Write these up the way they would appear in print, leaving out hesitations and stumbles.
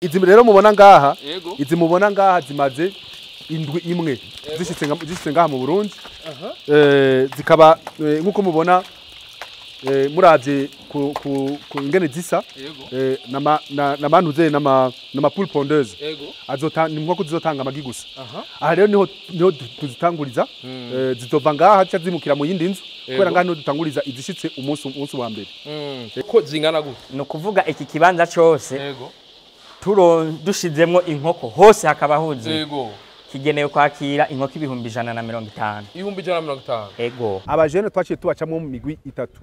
Izi rero mubona ngaha, izi mubona ngaha zimaze indwi imwe zishitse ngaha mu Burundi. Zikaba nkuko mubona muravye ku ingene zisa na mantuze nama poule pondeuse azota ni nkoko zizotanga amagi gusa. Aha rero niho tuzitanguriza, zizova ngaha zica zimukira mu yindi nzu kubera ngaha niho dutanguriza izishitse umunsi wa mbere. Ko zingana gute? Ni ukuvuga iki kibanza cose dushizemwo inkoko hose hakaba huzuye. Kigenewe kwakira inkoko 150,000. 150,000. Ego. Abajene twaciye tubacamwo mu migwi itatu.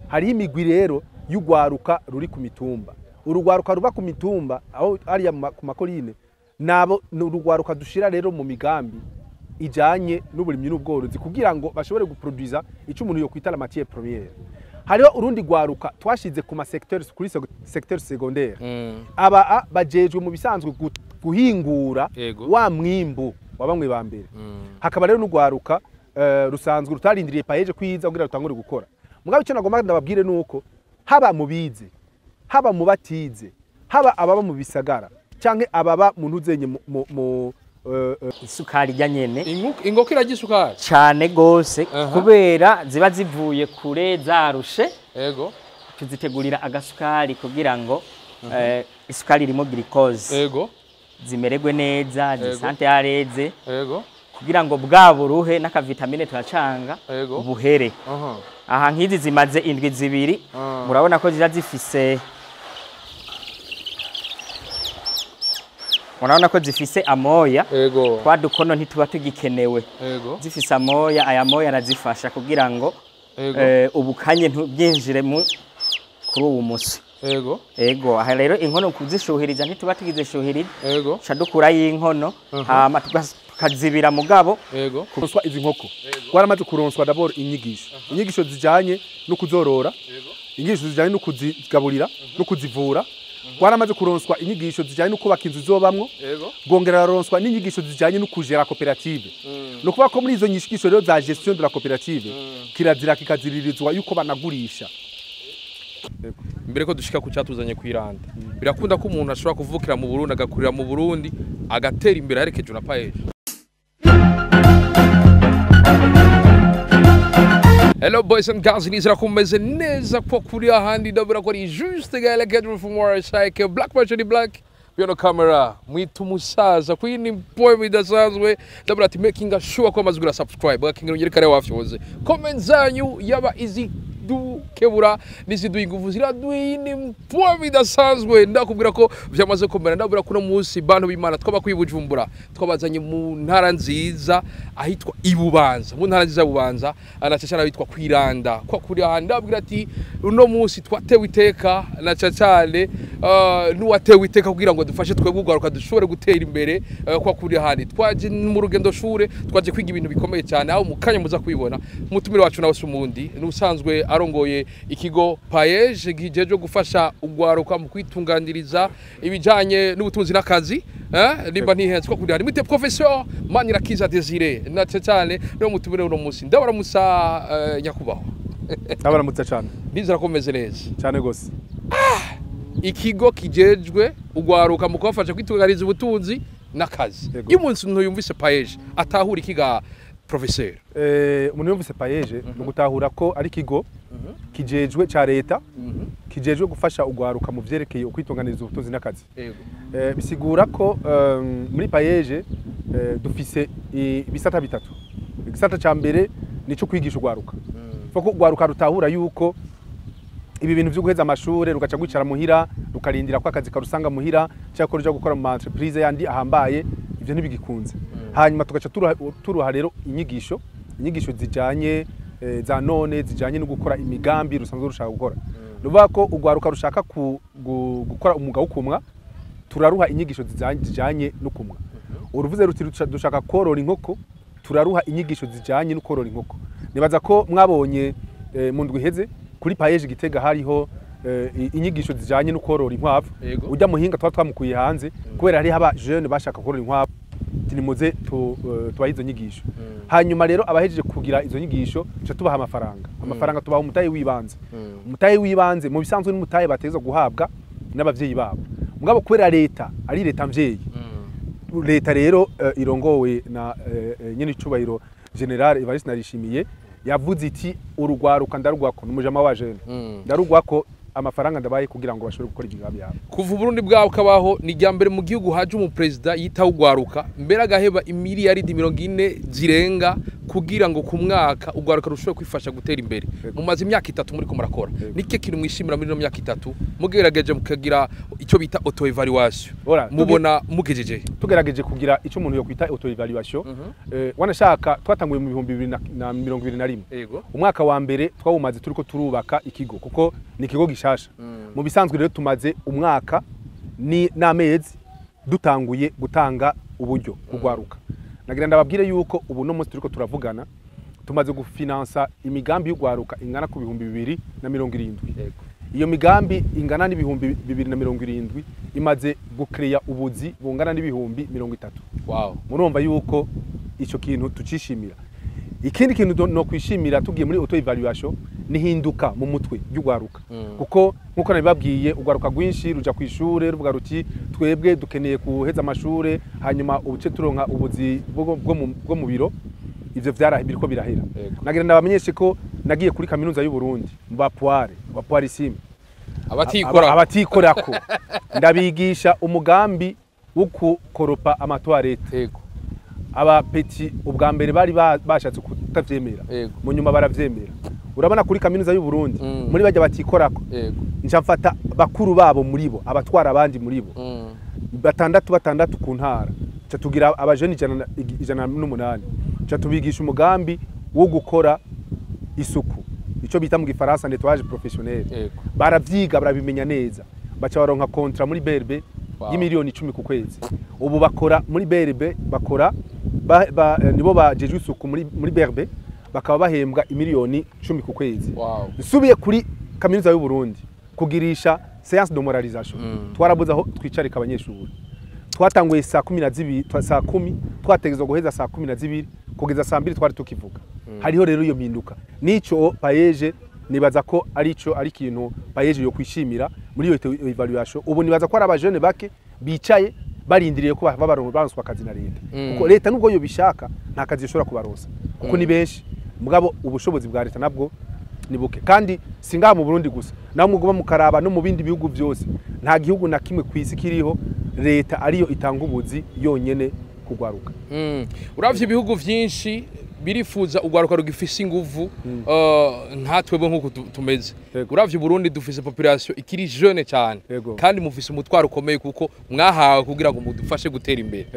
Hariho imigwi rero y'ugwaruka ruri ku mitumba. Urugwaruka ruba ku mitumba aho ariya ku makoline nabo urugwaruka dushira rero mu migambi ijanye n'uburimyi n'ubworozi kugira ngo bashobore guproduza ico umuntu yo kwita la matière première. Hariho urundi gwaruka twashize ku ma secteur, kuri secteur secondaire. Aba bajejwe mu bisanzwe guhingura wa mwimbu wa bamwe ba mbere. Hakaba rero n'ugwaruka rusanzwe rutarindiriye PAEEJ kwiza kugira rutangure gukora. Mugabo icyo nagomba ndababwire nuko haba mu bize, haba mu batize, haba ababa mu bisagara canke ababa mu ntuzenye mu isukari rya nyene. Inkoko irarya isukari cane gose kubera ziba zivuye kure zarushe. Tuzitegurira agasukari kugira ngo isukari irimo glucose. Zimererwe neza, zisante areze. Kugira ngo bwa buruhe n'akavitamine turacanga buhere. Aha nkizi zimaze indwi zibiri, murabona ko ziza zifise, murabona ko zifise amoya. Kwa dukono ntituba tugikenewe. Zifise amoya, aya moya arazifasha kugira ngo ubukanye ntubwinjire kuri uwo musi. Ego, aha rero inkono kuzishuhiriza ntituba tugizishuhiriza. Ca dukura y'inkono hama tukazibira mugabo. Kuronswa izi nkoko. Waramaze kuronswa d'abord inyigisho. Inyigisho zijanye no kuzorora. Inyigisho zijanye no kuzigaburira, no kuzivura. Waramaze kuronswa inyigisho zijanye no kubaka inzu zobamwo. Gongera aronswa n'inyigisho zijanye no kujera koperative. No kuba ko muri izo nyigisho rero za gestion de la coopérative kirazira kikaziririzwa yuko banagurisha. Mbere ko dushika ku cyatuzanye kwiranda, birakunda ko umuntu ashobora kuvukira mu Burundi agakurira mu Burundi agatera imbere aherekeje na PAEEJ. Hello boys and girls, nizera ko mumeze neza ko kuri ahandi ndabura ko ari juste Gaël Kedru from Warsaw, Black Machine Black beyond the camera, mwita umusaza kwini poem idasanzwe ndabura ati making sure ko amaze gura subscribe akingira ngere kare wafyoze comment zanyu yaba izi dukebura niziduha ingufu ziraduha poem idasanzwe. Ndakubwira ko vyamaze komera, ndabura kuno munsi bantu b'Imana twaba kwibujumbura twabazanye mu ntara nziza ahitwa Ibubanza, mu ntara nziza Bubanza anacacana bitwa kwiranda kwa kuri aha. Ndabwira ati uno munsi twatewe iteka na cacane n'uwatewe iteka kugira ngo dufashe twebwe ugaruka dushobore gutera imbere kwa kuri ahandi. Twaje mu rugendo shure, twaje kwiga ibintu bikomeye cyane aho mukanya muza kwibona. Umutumire wacu nawe sumundi n'usanzwe arongoye ikigo PAEEJ gijeje gufasha ugwaruka mu kwitunganiriza ibijanye n'ubutunzi n'akazi, nimba ntihenze ko kuri ahandi. Mwite professeur Manirakiza Desire na cyane no mutumire uno munsi. Ndabaramusa nyakubahwa. Ndabaramutsa cyane. Ndizera ko meze neza cyane gose. Ikigo kijejwe ugwaruka mu kubafasha kwitunganiriza ubutunzi n'akazi. Iyo umuntu yumvise PAEEJ atahura ikiga professeur? Umuntu yumvise PAEEJ no gutahura ko ari ikigo kijejwe ca leta, kijejwe gufasha ugwaruka mu vyerekeye ukwitunganiriza ubutunzi n'akazi. Bisigura ko muri PAEEJ dufise ibisata bitatu. Igisata ca mbere nico kwigisha ugwaruka. Foko ugwaruka rutahura yuko ibi bintu byo guheza amashure rugaca gwicara muhira rukarindira ko akazi karusanga muhira cyangwa ko ruja gukora mu entreprise yandi ahambaye, ivyo ntibigikunze. Hanyuma tugaca turuha rero inyigisho zijanye za none zijanye no gukora imigambi rusanzwe rushaka gukora. Nuvuga ko ugwaruka rushaka gukora umwuga wo kumwa, turaruha inyigisho zijanye no kumwa. Uruvuze ruti dushaka korora inkoko, turaruha inyigisho zijanye no korora inkoko. Nibaza ko mwabonye mu ndwi iheze kuri PAEEJ Gitega hariho inyigisho zijanye no korora inkwavu. Ujya muhinga twa twamukuye hanze kubera hari haba jeune bashaka korora inkwavu, nimuze tubahe izo nyigisho. Hanyuma rero abahejeje kugira izo nyigisho tuca tubaha amafaranga. Amafaranga tubaha umutahe w'ibanze. Umutahe w'ibanze mu bisanzwe n'umutahe bateza guhabwa n'abavyeyi babo. Mugabo kubera leta ari leta mvyeyi, leta rero irongowe na nyene icubahiro General Evariste Ndayishimiye, yavuze iti urugwaruka ndarugwako n'umujama wa jeune, ndarugwako amafaranga ndabaye kugira ngo bashobore gukora imigambi yabo. Kuva Uburundi bwabo kabaho, ni rya mbere mu gihugu haje umuperezida yitaho ugwaruka, mbere agaheba imiliyaridi 40 zirenga kugira ngo ku mwaka ugwaruka rushobore kwifasha gutera imbere. Mumaze imyaka 3 muri ko murakora, nike kintu mwishimira muri ino myaka 3 mugerageje mukagira icyo bita auto evaluation, mubona mugejeje? Tugerageje kugira icyo umuntu yokwita auto evaluation, wanashaka twatanguye mu 2021. Umwaka wa mbere twawumaze turiko turubaka ikigo, kuko ni ikigo gishasha. Mu bisanzwe rero tumaze umwaka ni n'amezi dutanguye gutanga uburyo kugwaruka. Nagira ndababwire yuko ubu no munsi turiko turavugana tumaze gufinansa imigambi y'ugwaruka ingana ku 2070. Iyo migambi ingana n'ibihumbi 2070 imaze gukreya ubuzi bungana n'ibihumbi 30. Wow. Murumva yuko ico kintu tucishimira. Ikindi kintu no kwishimira tugiye muri auto evaluation nihinduka mu mutwe y'ugwaruka. Kuko nkuko nabibabwiye, ugwaruka rwinshi ruja kwishure ruvuga ruti twebwe dukeneye kuheza amashure hanyuma ubuce turonka ubuzi bwo mu biro. Ivyo vyarahibiriko birahera. Nagira ndabamenyeshe ko nagiye kuri kaminuza y'u Burundi mu bapoire, bapoirisime, abatikora abatikorako, ndabigisha umugambi wo gukoropa amatoilette. Aba petit ubwa mbere bari bashatse kutavyemera, mu nyuma baravyemera. Urabona kuri kaminuza y'u Burundi muri bajya batikorako, nca mfata bakuru babo muri bo, abatwara abandi muri bo, 6 ku ntara, nca tugira abajeni 108, nca tubigisha umugambi wo gukora isuku, ico bita mu gifaransa nettoyage professionnel. Baravyiga barabimenya neza, baca baronka contrat muri BRB y'imiliyoni 10 ku kwezi. Ubu bakora muri BRB, bakora nibo bajejwe isuku muri BRB, bakaba bahembwa imiliyoni 10 ku kwezi. Nsubiye kuri kaminuza y'u Burundi kugirisha séance de moralisation, twarabuze aho twicarika abanyeshuri. Twatanguye saa 12, saa 10 twategezwa guheza saa 12 kugeza saa 2 twari tukivuga. Hariho rero iyo mpinduka. Nico PAEEJ nibaza ko arico ari kintu PAEEJ yo kwishimira muri iyo evaluation. Ubu nibaza ko ari abajene bake bicaye barindiriye ko baronswa akazi na leta. Kuko leta nubwo yo bishaka nta kazi ishobora kubaronsa, kuko ni benshi, mugabo ubushobozi bwa leta nabwo ni buke. Kandi singaha mu Burundi gusa, namwe mugoma mukaraba no mu bindi bihugu byose, nta gihugu na kimwe kwisi kiriho leta ariyo itanga ubuzi yonyene kugwaruka. Uravye ibihugu vyinshi birifuza ugwaruka rugifise inguvu nka twebwe nkuko tumeze. Uravye Burundi dufise population ikiri jeune cyane, kandi mufise umutwaro ukomeye kuko mwahawe kugira ngo mudufashe gutera imbere.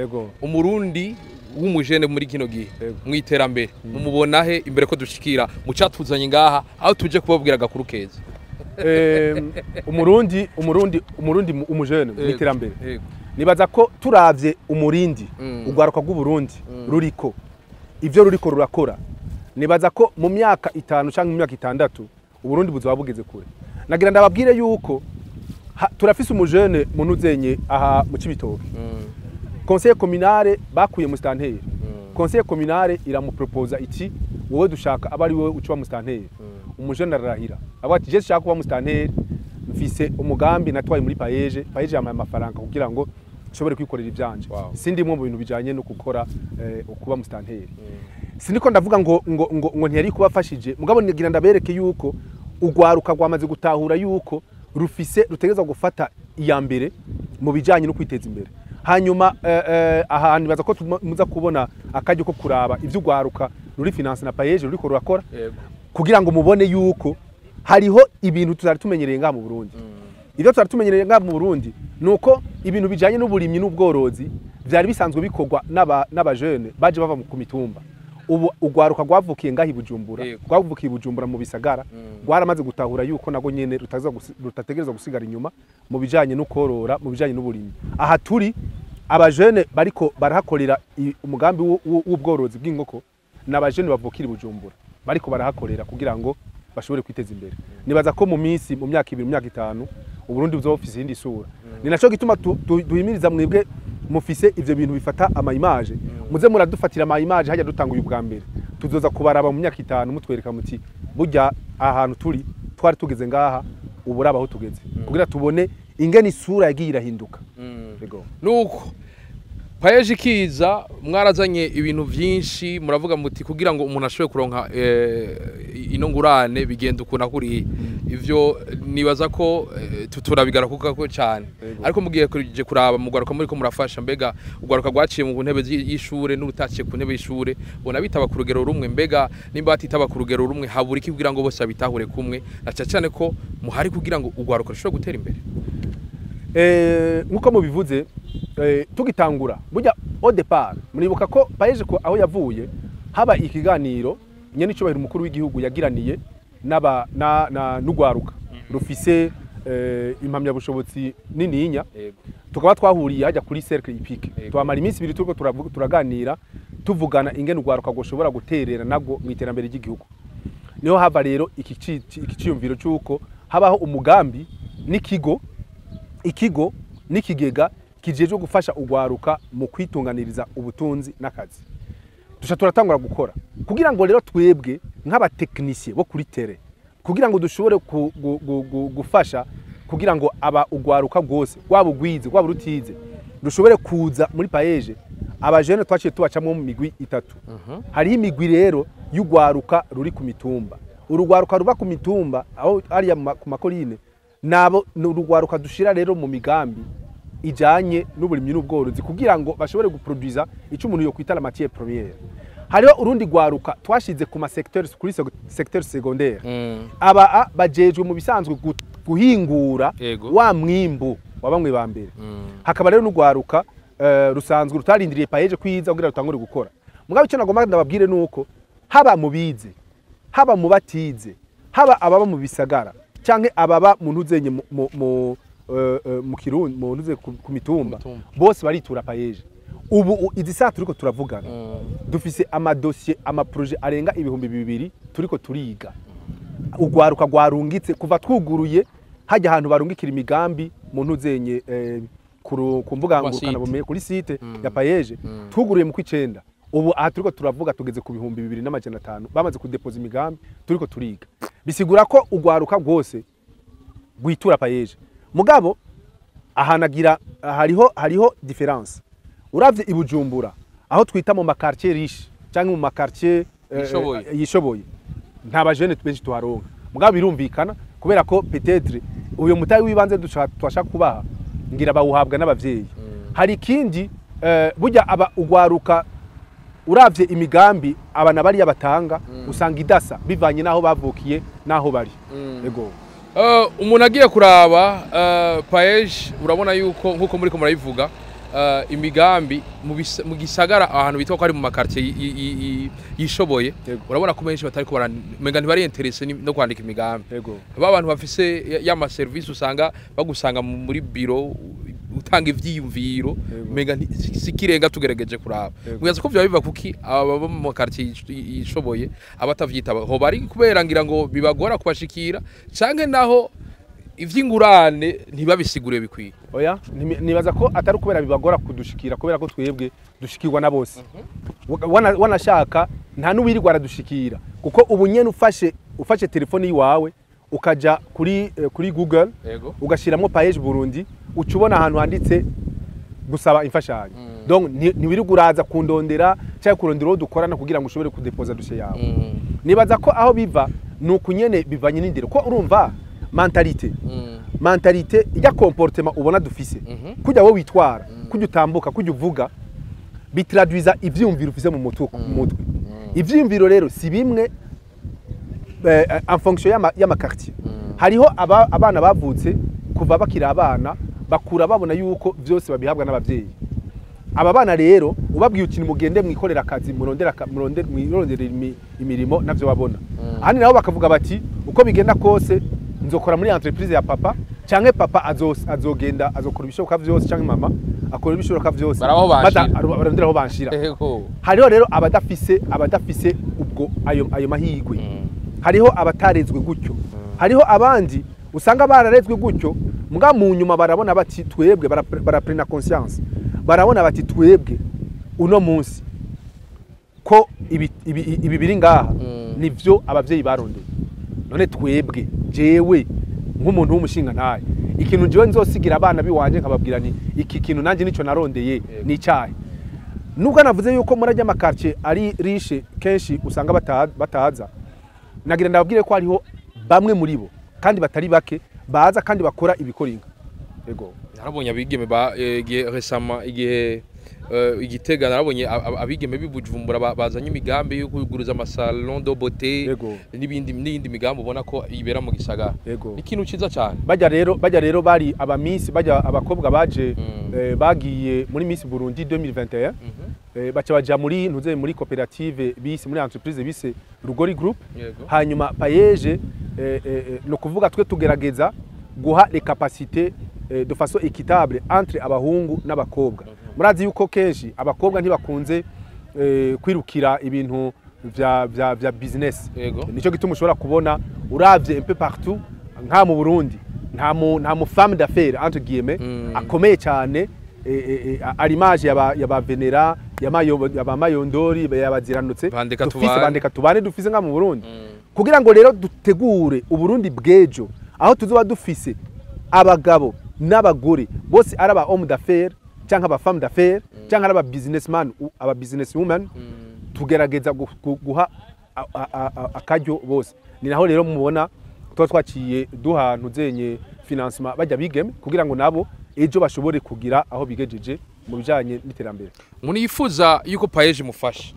Umurundi w'umujene muri kino gihe mwiterambere mumubona he imbere ko dushikira mucatuzanye ngaha aho tuje kubabwira gakuru keza? Umurundi umujene mwiterambere, nibaza ko turavye umurindi ugwaruka rw'Uburundi ruriko ivyo ruriko rurakora, nibaza ko mu myaka 5 canke mu myaka 6 Uburundi buzoba bugeze kure. Nagira ndababwire yuko turafise umujene munuzenye aha mu Cibitoke. Conseil communal bakuye mu stanteri. Conseil communal iramuproposa iti wowe dushaka aba ari wowe ucuba mu stanteri. Umujene ararahira avuga ati je shaka kuba mu stanteri, mfise umugambi natwaye muri PAEEJ, PAEEJ yamaye amafaranga kugira ngo nshobore kwikorera ivyanje. Sindimwe mu bintu bijanye no gukora kuba mu stanteri. Siniko ndavuga ngo ngo ngo ntiyari kubafashije, mugabo nigira ndabereke yuko ugwaruka rwamaze gutahura yuko rufise rutegeza gufata iya mbere mu bijanye no kwiteza imbere. Hanyuma aha nibaza ko muza kubona akaryo ko kuraba ivyo ugwaruka ruri finance na PAEEJ ruriko rurakora, kugira ngo mubone yuko hariho ibintu tutari tumenyereye ngaha mu Burundi. Ivyo tutari tumenyereye ngaha mu Burundi nuko ibintu bijanye n'uburimyi n'ubworozi vyari bisanzwe bikorwa n'abajene baje bava ku mitumba. Ubu ugwaruka rwavukiye ngaha i Bujumbura, rwavukiye i Bujumbura mu bisagara, rwaramaze gutahura yuko nago nyene rutategerezwa gusigara inyuma mu bijanye no korora, mu bijanye n'uburimyi. Aha turi abajene bariko barahakorera umugambi w'ubworozi bw'inkoko n'abajene bavukira i Bujumbura bariko barahakorera kugira ngo bashobore kwiteza imbere. Nibaza ko mu minsi, mu myaka 2, mu myaka 5 Uburundi buzofise iyindi sura. Ni naco gituma duhimiriza mwebwe mufise ivyo bintu bifata ama image, muze muradufatira ama image hajya dutanguye ubwa mbere. Tuzoza kubaraba mu myaka 5 mutwereka muti burya ahantu turi twari tugeze ngaha, ubu aho tugeze, kugira tubone Ingene isura yagiye irahinduka. Yego. Nuko PAEEJ ikiza mwarazanye ibintu vyinshi, muravuga muti kugira ngo umuntu ashobore kuronka ino ngurane bigenda ukuna kuri ivyo, nibaza ko turabigaruka ko cyane. Ariko mugiye kuje kuraba mugwaruka muri ko murafasha, mbega ugwaruka rwaciye mu ntebe y'ishure n'urutaciye ku ntebe y'ishure bona bitaba ku rugero rumwe? Mbega nimba batitaba ku rugero rumwe, habura iki kugira ngo bose babitahure kumwe, na cyane cyane ko muhari kugira ngo ugwaruka rushobore gutera imbere? Nkuko mubivuze, tugitangura burya au départ, muribuka ko PAEEJ ko aho yavuye haba ikiganiro nyene icubahiro umukuru w'igihugu yagiraniye n'aba na, na n'ugwaruka rufise impamyabushobozi nininya, tukaba twahuriye hajya kuri cercle hippique, twamara iminsi 2 turiko turaganira, tuvugana ingene ugwaruka goshobora guterera nabwo mu iterambere ry'igihugu. Niho hava rero iki ciyumviro cy'uko habaho umugambi n'ikigo, ikigo n'ikigega kijejwe gufasha ugwaruka mu kwitunganiriza ubutunzi n'akazi. Duca turatangura gukora kugira ngo rero twebwe nk'abatekinisiye bo kuri terrain, kugira ngo dushobore gufasha kugira ngo aba ugwaruka rwose, rwaba ugwize rwaba rutize, dushobore kuza muri PAEEJ. Abajene twaciye tubacamwo mu migwi itatu. Hariho imigwi rero y'ugwaruka ruri ku mitumba. Urugwaruka ruba ku mitumba aho hariya ku makorine, nabo ni urugwaruka dushira rero mu migambi ijanye n'uburimyi n'ubworozi kugira ngo bashobore guproduza ico umuntu yo kwita la matière première. Hariho urundi gwaruka twashize ku ma secteur, kuri secteur secondaire. Aba bajejwe mu bisanzwe guhingura wa mwimbu wa bamwe ba mbere. Hakaba rero n'ugwaruka rusanzwe rutarindiriye PAEEJ kwiza kugira rutangure gukora. Mugabo icyo nagomba ndababwire nuko haba mu bize, haba mu batize, haba ababa mu bisagara canke ababa mu ntuzenye mu Kirundi, mu ntuze ku mitumba, mitumba. bose baritura PAEEJ. Ubu izi saha turiko turavugana, dufise amadosiye, amaproje arenga 2000 turiko turiga, ugwaruka rwarungitse kuva twuguruye hajya ahantu barungikira imigambi mu ntuzenye ku mbuga Ku ngurukana masite. bumenyi, kuri site ya PAEEJ. Twuguruye mu kwicenda, ubu aha turiko turavuga tugeze ku 2500 bamaze kudepoza imigambi turiko turiga. Bisigura ko ugwaruka rwose rwitura PAEEJ. Mugabo ahanagira hariho différence. Uravye i Bujumbura aho twita mu maquartier riche cyangwa mu maquartier Yishoboye. Yishoboye, nta bajene benshi tuharonka. Mugabo birumvikana kubera ko peut-être uyo mutayi w'ibanze twashaka kubaha ngira bawuhabwa n'abavyeyi. Hari ikindi, burya aba ugwaruka uravye imigambi abana bariya batanga, usanga idasa bivanye n'aho bavukiye n'aho bari. Ego. Umuntu agiye kuraba PAEEJ, urabona yuko nkuko muri ko murabivuga, imigambi mu gisagara ahantu bitwa ko ari mu maquartier yishoboye, urabona ko benshi batari ko menga ntibari intéressés no kwandika imigambi. Ba bantu bafise ya ma service usanga bagusanga muri biro utanga ivyiyumviro, menga si kirenga tugerageje kuraba. Mwibaza ko vyoba biva kuki aba bo mu maquartier yishoboye abatavyitaba? Hoba ari kubera ngira ngo bibagora kubashikira, canke naho ivy'ingurane ntibabisigure bikwiye? Oya, nibaza ko atari ukubera bibagora kudushikira, kubera ko twebwe dushikirwa na bose. Wanashaka nta n'uwirirwa aradushikira, kuko ubu nyene ufashe telefone yiwawe ukaja kuri Google, ugashiramwo PAEEJ Burundi, uca ubona ahantu handitse gusaba imfashanyo. Donc ntiwirirwa uraza kundondera cyangwa kurondera uwo dukorana kugira ngo ushobore kudepoza dossier yawe. Nibaza ko aho biva ni uku nyene, bivanye n'indero, ko urumva mentalité ijya comportement ubona dufise, kujya wowe witwara, kujya utambuka, kujya uvuga, bitraduiza ivyiyumviro ufise mu mutwe. Ivyiyumviro rero si bimwe en fonction y'ama quartier. Hariho abana bavutse kuva bakiri abana bakura babona yuko vyose babihabwa n'abavyeyi. Aba bana rero ubabwiye uti mugende mwikorera akazi, murondere mwirondere imirimo, navyo babona. Ahandi nabo bakavuga bati uko bigenda kose nzokora muri entreprise ya papa, canke papa azogenda azokora ibishoboka vyose, canke mama akora ibishoboka vyose. Barabaho banshira. Barondera aho banshira. Hariho rero abadafise ubwo ayo mahirwe. Hariho abatarezwe gutyo, hariho abandi usanga bararezwe gutyo, mbwa mu nyuma barabona bati twebwe baraprena conscience, barabona bati twebwe uno munsi ko ibi biri ngaha nivyo abavyeyi barondeye, none twebwe jewe nk'umuntu w'umushinga ntaye Ikintu jewe nzosigira abana biwanje nkababwira nti iki kintu nanjye nico narondeye ni icyahe. Nubwo navuze yuko muri ajya amaquartier ari riche kenshi usanga bataza, nagira ndababwire ko hariho bamwe muri bo kandi batari bake baza kandi bakora ibikora inka. Yego. Narabonye abigeme ba igihe récemment, igihe igitega, narabonye abigeme b'ibujumbura bazanye imigambi yo kuguruza amasalon de beauté n'ibindi n'iyindi migambi ubona ko ibera mu gisagara. Ni ikintu ciza cyane. Bajya rero bari aba miss, bajya abakobwa baje bagiye muri Miss Burundi 2021, baca baja muri ntuze muri koperative bise, muri entreprise bise Rugori Group. Hanyuma PAEEJ, no kuvuga twe tugerageza guha les capacités de façon équitable entre abahungu n'abakobwa. Murazi yuko kenshi abakobwa ntibakunze kwirukira ibintu vya business. Nico gituma ushobora kubona uravye un peu partout nka mu Burundi nta mu femme d'affaires entre guillemets akomeye cyane à l'image yaba Venera, yaba Mayondori, yabaziranutse Bandeka dufise Tubane. Bandeka Tubane dufise nka mu Burundi. Kugira ngo rero dutegure Uburundi bw'ejo aho tuzoba dufise abagabo n'abagore bose ari aba homme d'affaires canke aba femme d'affaires canke ari aba businessman, aba businesswoman, tugerageza guha akaryo bose. Ni naho rero mubona tuba twaciye duha ntuzenye financement bajya bigeme kugira ngo nabo ejo bashobore kugira aho bigejeje mu bijanye n'iterambere. Umuntu yifuza yuko PAEEJ imufasha,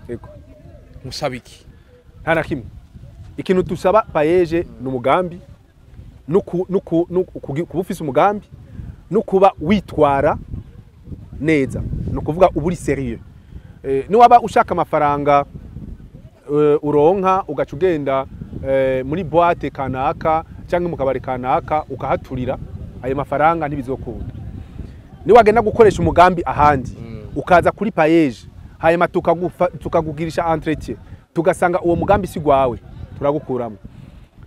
musaba iki? Nta na kimwe. Ikintu dusaba PAEEJ ni umugambi, kuba ufise umugambi no kuba witwara neza, ni ukuvuga uba uri sérieux. Niwaba ushaka amafaranga, uronka ugaca ugenda muri boîte kanaka cyangwa mu kabari kanaka ukahaturira ayo mafaranga, ntibizokunda. Niwagenda gukoresha umugambi ahandi, ukaza kuri PAEEJ, hanyuma tukakugirisha entretien, tugasanga uwo mugambi si gwawe, turagukuramo.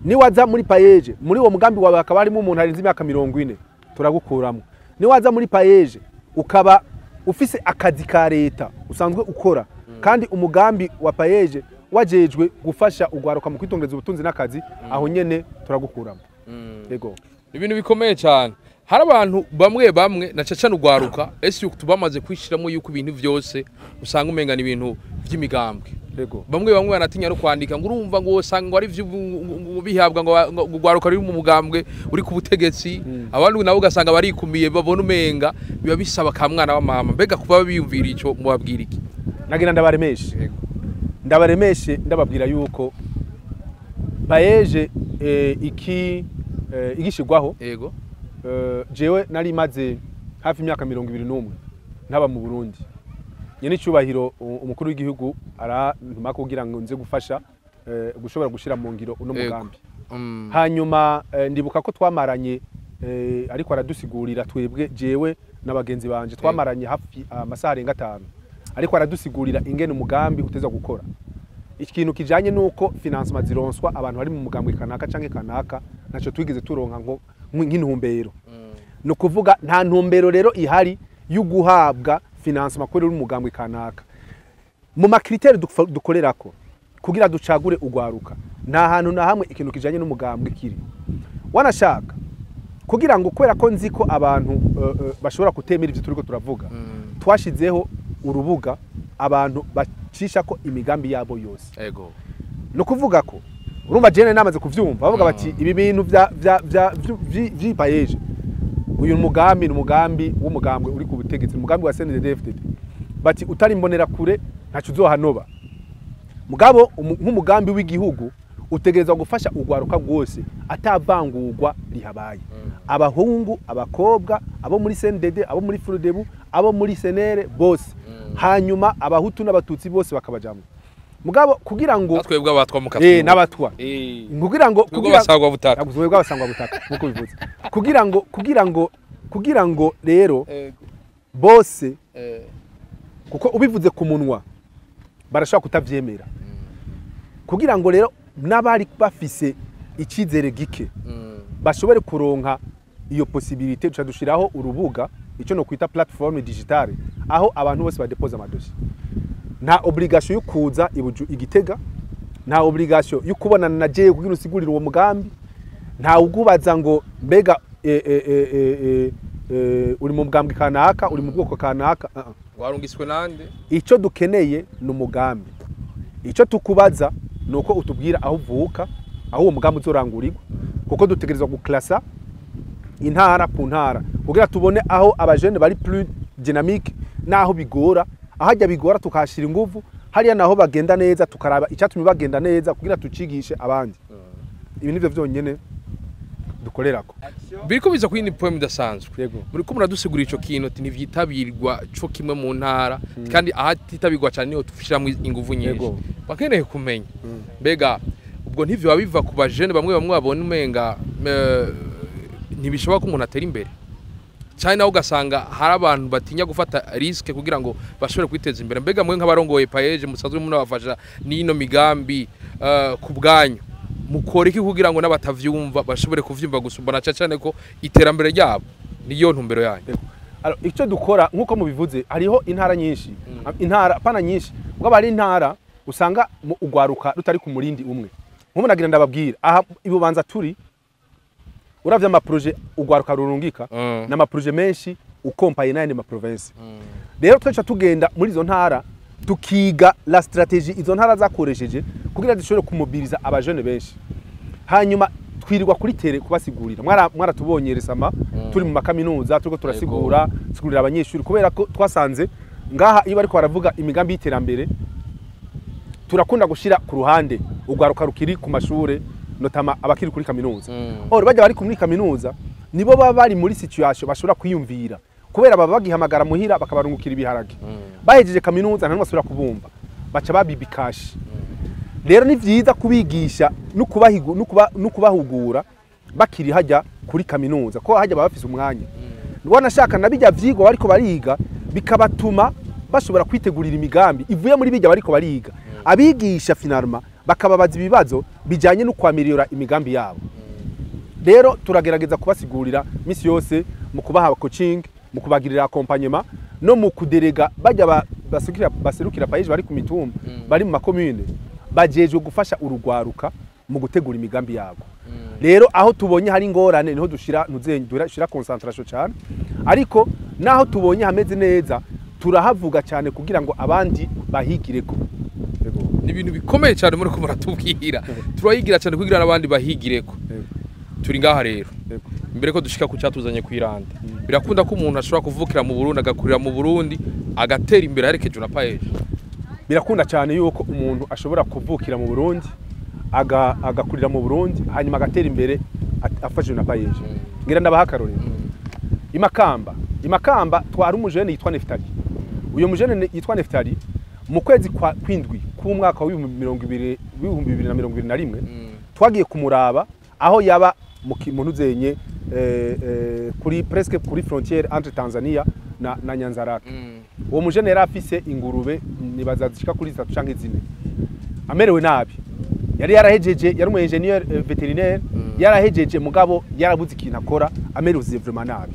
Niwaza muri PAEEJ, muri uwo mugambi wawe hakaba harimo umuntu arenze imyaka 40, turagukuramo. Niwaza muri PAEEJ ukaba ufise akazi ka leta usanzwe ukora, kandi umugambi wa PAEEJ wajejwe gufasha ugwaruka mu kwitongereza ubutunzi n'akazi, aho nyene turagukuramo. Yego. Ibintu bikomeye cyane. Hari abantu bamwe bamwe na caca ugwaruka ese bamaze kwishiramo yuko ibintu vyose usanga umenga ni ibintu vy'imigambwe. Bamwe bamwe baratinya no kwandika ngo urumva ngo usanga ngo ari vyo bihabwa ngo ugwaruka ruri mu mugambwe uri ku butegetsi. Abandi nabo ugasanga barikumiye, babona umenga biba bisaba ka mwana wa mama. Mbega kuba biyumvira ico, mubabwira iki? Nagira ndabaremeshe, ndabaremeshe, ndababwira yuko PAEEJ iki igishirwaho, jewe nari maze hafi imyaka 21 ntaba mu Burundi. Nyene icyubahiro umukuru w'igihugu arantuma kugira ngo nze gufasha gushobora gushira mu ngiro uno mugambi. Hanyuma ndibuka ko twamaranye, ariko aradusigurira twebwe, jewe n'abagenzi banje, twamaranye hafi amasaha arenga 5 ariko aradusigurira ingene umugambi uteza gukora. Ikintu kijanye nuko financement zironswa abantu bari mu mugambwe kanaka canke kanaka, ntaco twigeze turonka nko nk'intumbero. Ni ukuvuga nta ntumbero rero ihari yo guhabwa financement kuri uri umugambwe kanaka. Mu macritères dukorerako kugira ducagure ugwaruka, nta hantu na hamwe ikintu kijanye n'umugambwe kiri. Wanashaka kugira ngo, kubera ko nzi ko abantu bashobora kutemera ivyo turiko turavuga, twashizeho urubuga abantu bacisha ko imigambi yabo yose. No kuvuga ko urumva jene namaze kuvyumva bavuga bati ibi bintu vya vy'iPAEEJ, uyu mugambi ni umugambi w'umugambwe uri ku butegetsi, umugambi wa CNDD-FDD, bati utari imbonera kure ntaco uzohanoba. Mugabo nk'umugambi w'igihugu utegerezwa gufasha ugwaruka rwose atavangurwa rihabaye, abahungu, abakobwa, abo muri CNDD, abo muri FRODEBU, abo muri CNR bose, hanyuma abahutu n'abatutsi bose bakabajamwo. Mugabo kugira ngo Natwebwe abatwa mu n'abatwa, kugira ngo twebwe kugira abasangwa butaka. Twebwe abasangwa butaka nkuko bivuze, kugira ngo rero bose, kuko ubivuze ku munwa barashobora kutavyemera, kugira ngo rero n'abari bafise icyizere gike bashobore kuronka iyo possibilité, duca dushiraho urubuga, icyo no kwita plateforme digitale, aho abantu bose badepoza amadossier. Nta obligation yo kuza igitega, nta obligation yo kubonana na jewe kugira usigurire uwo mugambi, nta ugubaza ngo mbega uri mu bwambwe kanaka, uri mu bwoko kanaka. Warungiswe nande? Icyo dukeneye ni umugambi. Icyo tukubaza ni uko utubwira aho uvuka, aho uwo mugambi uzorangurirwa, kuko dutegerezwa guklasa intara ku ntara kugira tubone aho abajene bari plus dynamique naho bigora, ahajya bigora tukahashira inguvu, hariya naho bagenda neza tukaraba icyatumye bagenda neza kugira tucigishe abandi. Ibi nivyo vyonyene dukorerako. Biriko biza kuri ni poem idasanzwe. Muri ko muradusigura ico kintu ati ntivyitabirwa co kimwe mu ntara, kandi ahatitabirwa cyane niho tufishiramwe inguvu nyinshi. Bakeneye kumenya mbega ubwo ntivyo babiva ku bajene bamwe bamwe babona umenga ntibishoboka ko umuntu atera imbere cyane, naho ugasanga hari abantu batinya gufata risque kugira ngo bashobore kwiteza imbere. Mbega mwe nk'abarongoye PAEEJ musanzwe munabafasha n'ino migambi ku bwanyu, mukora iki kugira ngo n'abatavyumva bashobore kuvyumva gusumbana cyane ko iterambere ryabo niyo ntumbero yanyu? Alors icyo dukora nkuko mubivuze, hariho intara nyinshi, intara pana nyinshi, ubwo bari intara usanga ugwaruka rutari ku murindi umwe. Nkubu nagira ndababwira aha ibubanza turi, uravye ama projet ugwaruka rurungika n'ama projet menshi ukompaye n'ayandi ma province. Rero twaca tugenda muri izo ntara tukiga la stratégie izo ntara zakoresheje kugira zishobore kumobiliza abajene benshi. Hanyuma twirirwa kuri tere kubasigurira. Mwaratubonye resama turi mu makaminuza turiko turasigura sigurira abanyeshuri, kubera ko twasanze ngaha iyo bariko baravuga imigambi y'iterambere turakunda gushira ku ruhande ugwaruka rukiri ku mashure, notama abakiri kuri kaminuza. Or bajya bari kuri kaminuza nibo baba bari muri situation bashobora kwiyumvira, kubera baba bagihamagara muhira bakabarungukira ibiharage. Bahejeje kaminuza nta basubira kubumva, baca babibikashi. Rero ni vyiza kubigisha no kubahugura bakiri hajya kuri kaminuza, ko hajya baba bafise umwanya. Wanashaka nabijya vyigwa bariko bariga bikabatuma bashobora kwitegurira imigambi ivuye muri bijya bariko bariga. Abigisha finalement bakababaza ibibazo bijanye no kwamirira imigambi yabo. Rero turagerageza kubasigurira misi yose mu kubaha coaching, mu kubagirira accompagnement no mu kuderega bajya baserukira PAEEJ bari ku mitumba, bari mu makomune, bajejwe gufasha urugwaruka mu gutegura imigambi yabo. Rero aho tubonye hari ingorane niho dushira dushira concentration cyane, ariko naho tubonye hameze neza turahavuga cyane kugira ngo abandi bahigireko. Ni ibintu bikomeye cyane muri ko muratubwira, turayigira cyane kugira abandi bahigireko. Turi ngaha rero mbere ko dushika ku cyatuzanye kwiranda, birakunda ko umuntu ashobora kuvukira mu Burundi agakurira mu Burundi agatera imbere aherekeje na PAEEJ. Birakunda cyane yuko umuntu ashobora kuvukira mu Burundi agakurira mu Burundi hanyuma agatera imbere afashije na PAEEJ. Ngira ndabaha akarorero. Imakamba twari umujene yitwa Neftali. Uyo mujene yitwa Neftali mu kwezi kwa kwindwi k'umwaka wa 2021 twagiye kumuraba aho yaba mu ntuzenye kuri presque kuri frontière entre Tanzania na Nyanzarake. Uwo mujene yari afise ingurube nibaza zishika kuri 3 canke 4. Amerewe nabi. Yari yarahejeje, yari umu ingénieur vétérinaire, yarahejeje mugabo yarabuze ikintu akora, amerewe vraiment nabi.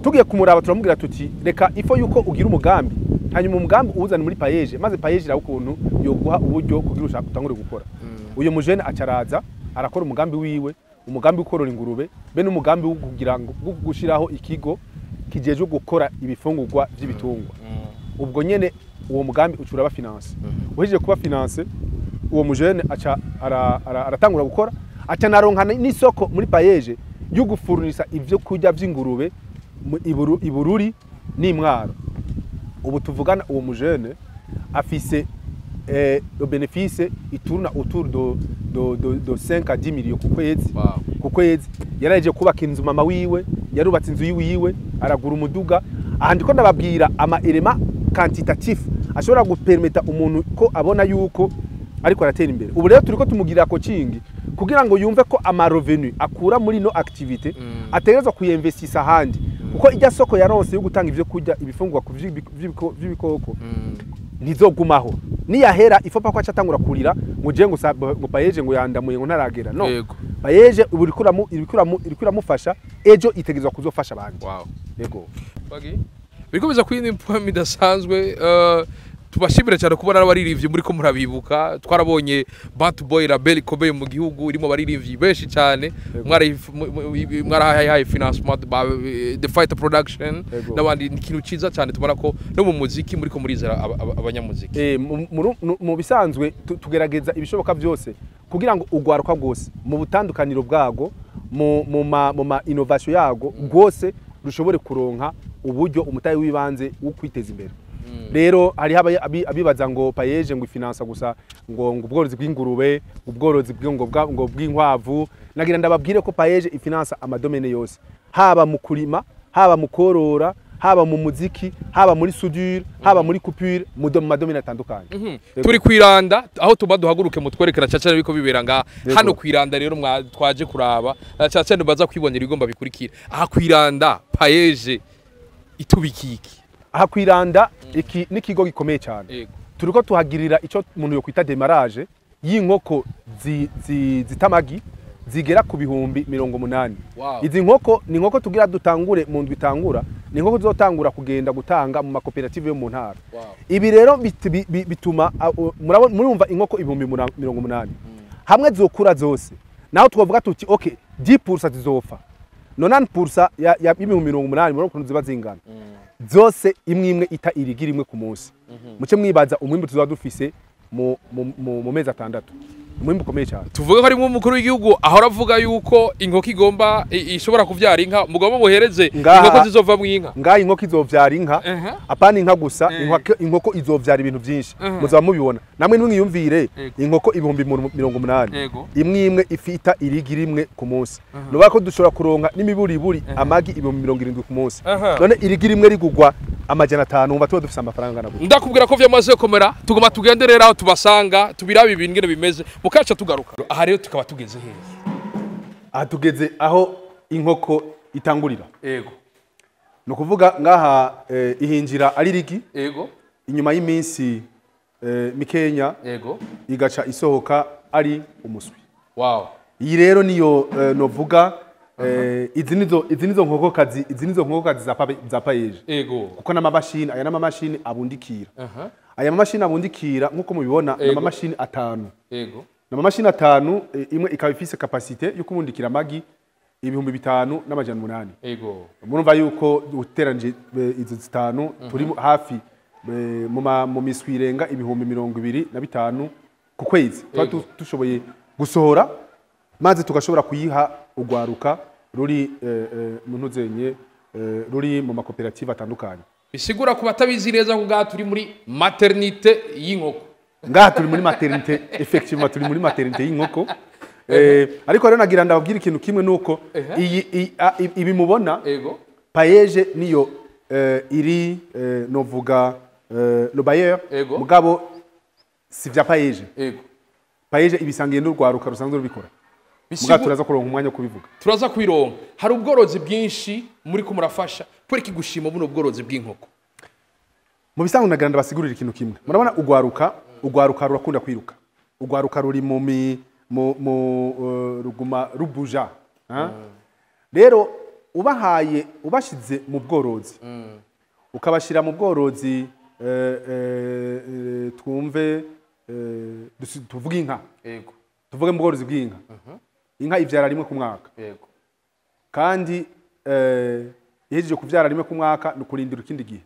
Tugiye kumuraba turamubwira tuti reka ifo yuko ugira umugambi, hanyuma umugambi uwuzane muri PAEEJ, maze PAEEJ iraho ukuntu yoguha uburyo kugira ushaka utangure gukora. Uyo mujene acaraza arakora umugambi wiwe, umugambi ukorora ingurube, be n'umugambi wo kugira ngo gushiraho ikigo kijeje gukora ibifungurwa by'ibitungwa. Ubwo nyene uwo mugambi ucura ba finance. Uhejeje kuba finance, uwo mujene aca aratangura gukora, aca naronka n'isoko muri PAEEJ yo gufurnisa ivyo kurya vy'ingurube Ibururi n'Imwaro. Ubu tuvugana uwo mujene afise le bénéfice il tourne autour de 5 à 10 millions ku kwezi. Ku kwezi yaraje kubaka inzu mama wiwe, yarubatse inzu yiwiwe, aragura umuduga. Ahandi ko ndababwira ama élément quantitatif ashobora gupermeta umuntu ko abona yuko ariko aratera imbere. Ubu rero turiko tumugirira coaching kugira ngo yumve ko ama revenu akura muri no activité ategerezwa kuyinvestisa ahandi, kuko ijya soko yaronse yo gutanga ivyo kurya ibifungurwa ku vy'ibikoko ntizogumaho. Niyahera ifo pa ko acatangura kurira ngo je ngo PAEEJ ngo yandamuye ngo ntaragera. No, PAEEJ ubu iriko iramufasha, ejo itegerezwa kuzofasha abandi. Wow. Yego. Biriko biza kuri ni poem idasanzwe. Tubashimire cyane kubona abaririmbyi muri ko murabibuka. Twarabonye Bad Boy label ikomeye mu gihugu irimo abaririmbyi benshi cyane, mwarahaye financement ba The Fighter Production n'abandi. Ni ikintu ciza cyane tubona ko no mu muziki muri ko murizera abanyamuziki. Mu bisanzwe tugerageza ibishoboka byose kugira ngo ugwaruka rwose mu butandukaniro bwago, mu ma innovation yago rwose rushobore kuronka uburyo umutayi w'ibanze wo kwiteza imbere. Rero hari abibaza ngo PAEEJ ngo ifinansa gusa ngo ubworozi bw'ingurube, ubworozi ngo bw'inkwavu. Nagira ndababwire ko PAEEJ ifinansa amadomene yose, haba mu kurima, haba mu korora, haba mu muziki, haba muri soudure, haba muri coupure, mu madomene atandukanye. Turi kwiranda aho tuba duhaguruke mutwerekera cyane biko bibera nga hano kwiranda. Rero twaje kuraba cyane baza kwibonera igomba bikurikira aha kwiranda. PAEEJ itubikiki aha kwiranda? Iki n'ikigo gikomeye cyane, turiko tuhagirira ico umuntu yo kwita démarrage y'inkoko zitamagi zigera ku 80,000. Izi nkoko ni inkoko tugira dutangure mu ndwi itangura, ni inkoko zizotangura kugenda gutanga mu makoperative yo mu ntara. Ibi rero bituma murumva inkoko 80,000 hamwe zokura zose, naho twavuga tuti okay 10% zizopfa, 90% ya 80,000 muri ukuntu ziba zingana zose, imwe imwe ita irigira imwe ku munsi, muce mwibaza umwimbu tuzaba dufise mu mezi 6, umwimbu ukomeye cyane. Tuvuge ko ari umukuru w'igihugu ahora avuga yuko inkoko igomba ishobora kuvyara inka, mugomba muhereze inkoko zizovamwo inka. Ngaha inkoko izovyara inka, apana inka gusa, inkoko izovyara ibintu byinshi, muzaba mubibona namwe. Nimwiyumvire inkoko 80,000, imwe imwe ifita irigira imwe ku munsi, nuba ko dushobora kuronka n'imiburiburi amagi 70,000 ku munsi. None irigira imwe rigugwa 500, wumva tuba dufise amafaranga angana gute? Ndakubwira ko vyamaze komera. Tugoma tugenderera aho tubasanga, tubirabe ibintu ngene bimeze, mukaca tugaruka. Aha rero tukaba tugeze hehe? Aha tugeze aho inkoko itangurira. Ni ukuvuga ngaha ihinjira ari rigi, inyuma y'iminsi mikenya igaca isohoka ari umuswi. Iyi rero niyo novuga izi nizo nkokokazi, izi nizo nkokokazi za PAEEJ. Kuko n'amamashini aya n'amamashini abundikira. Aya mamashini abundikira nkuko mubibona ni amamashini 5. Ni amamashini 5, imwe ikaba ifise capacité yo kubundikira amagi 5800. Murumva yuko uteranije izo zitanu turi hafi mu miswi irenga 25,000 ku kwezi. Tuba dushoboye gusohora maze tugashobora kuyiha ugwaruka ruri mu ntuzenye, ruri mu makoperative atandukanye. Bisigura ku batabizi neza ko ngaha turi muri maternité y'inkoko. Ngaha turi muri maternité, effectivement turi muri maternité y'inkoko. Ariko rero nagira ndababwira ikintu kimwe, nuko iyi ibi mubona PAEEJ niyo iri novuga le bailleur, mugabo si vya PAEEJ. PAEEJ ibisangiye n'urwaruka rusanzwe rubikora. Muga turaza kuronka umwanya wo kubivuga. Turaza kwironka. Hari ubworozi bwinshi muri ko murafasha. Kwereka igushima buno bworozi bw'inkoko. Mu bisanzwe nagira ndabasigurira ikintu kimwe. Murabona ugwaruka rurakunda kwiruka. Ugwaruka ruri mu mu ruguma rubuja. Rero ubahaye ubashize mu bworozi, ukabashira mu bworozi, twumve tuvuge inka. Tuvuge mu bworozi bw'inka. Inka ivyara rimwe ku mwaka. Kandi ihejeje kuvyara rimwe ku mwaka no kurindira ikindi gihe.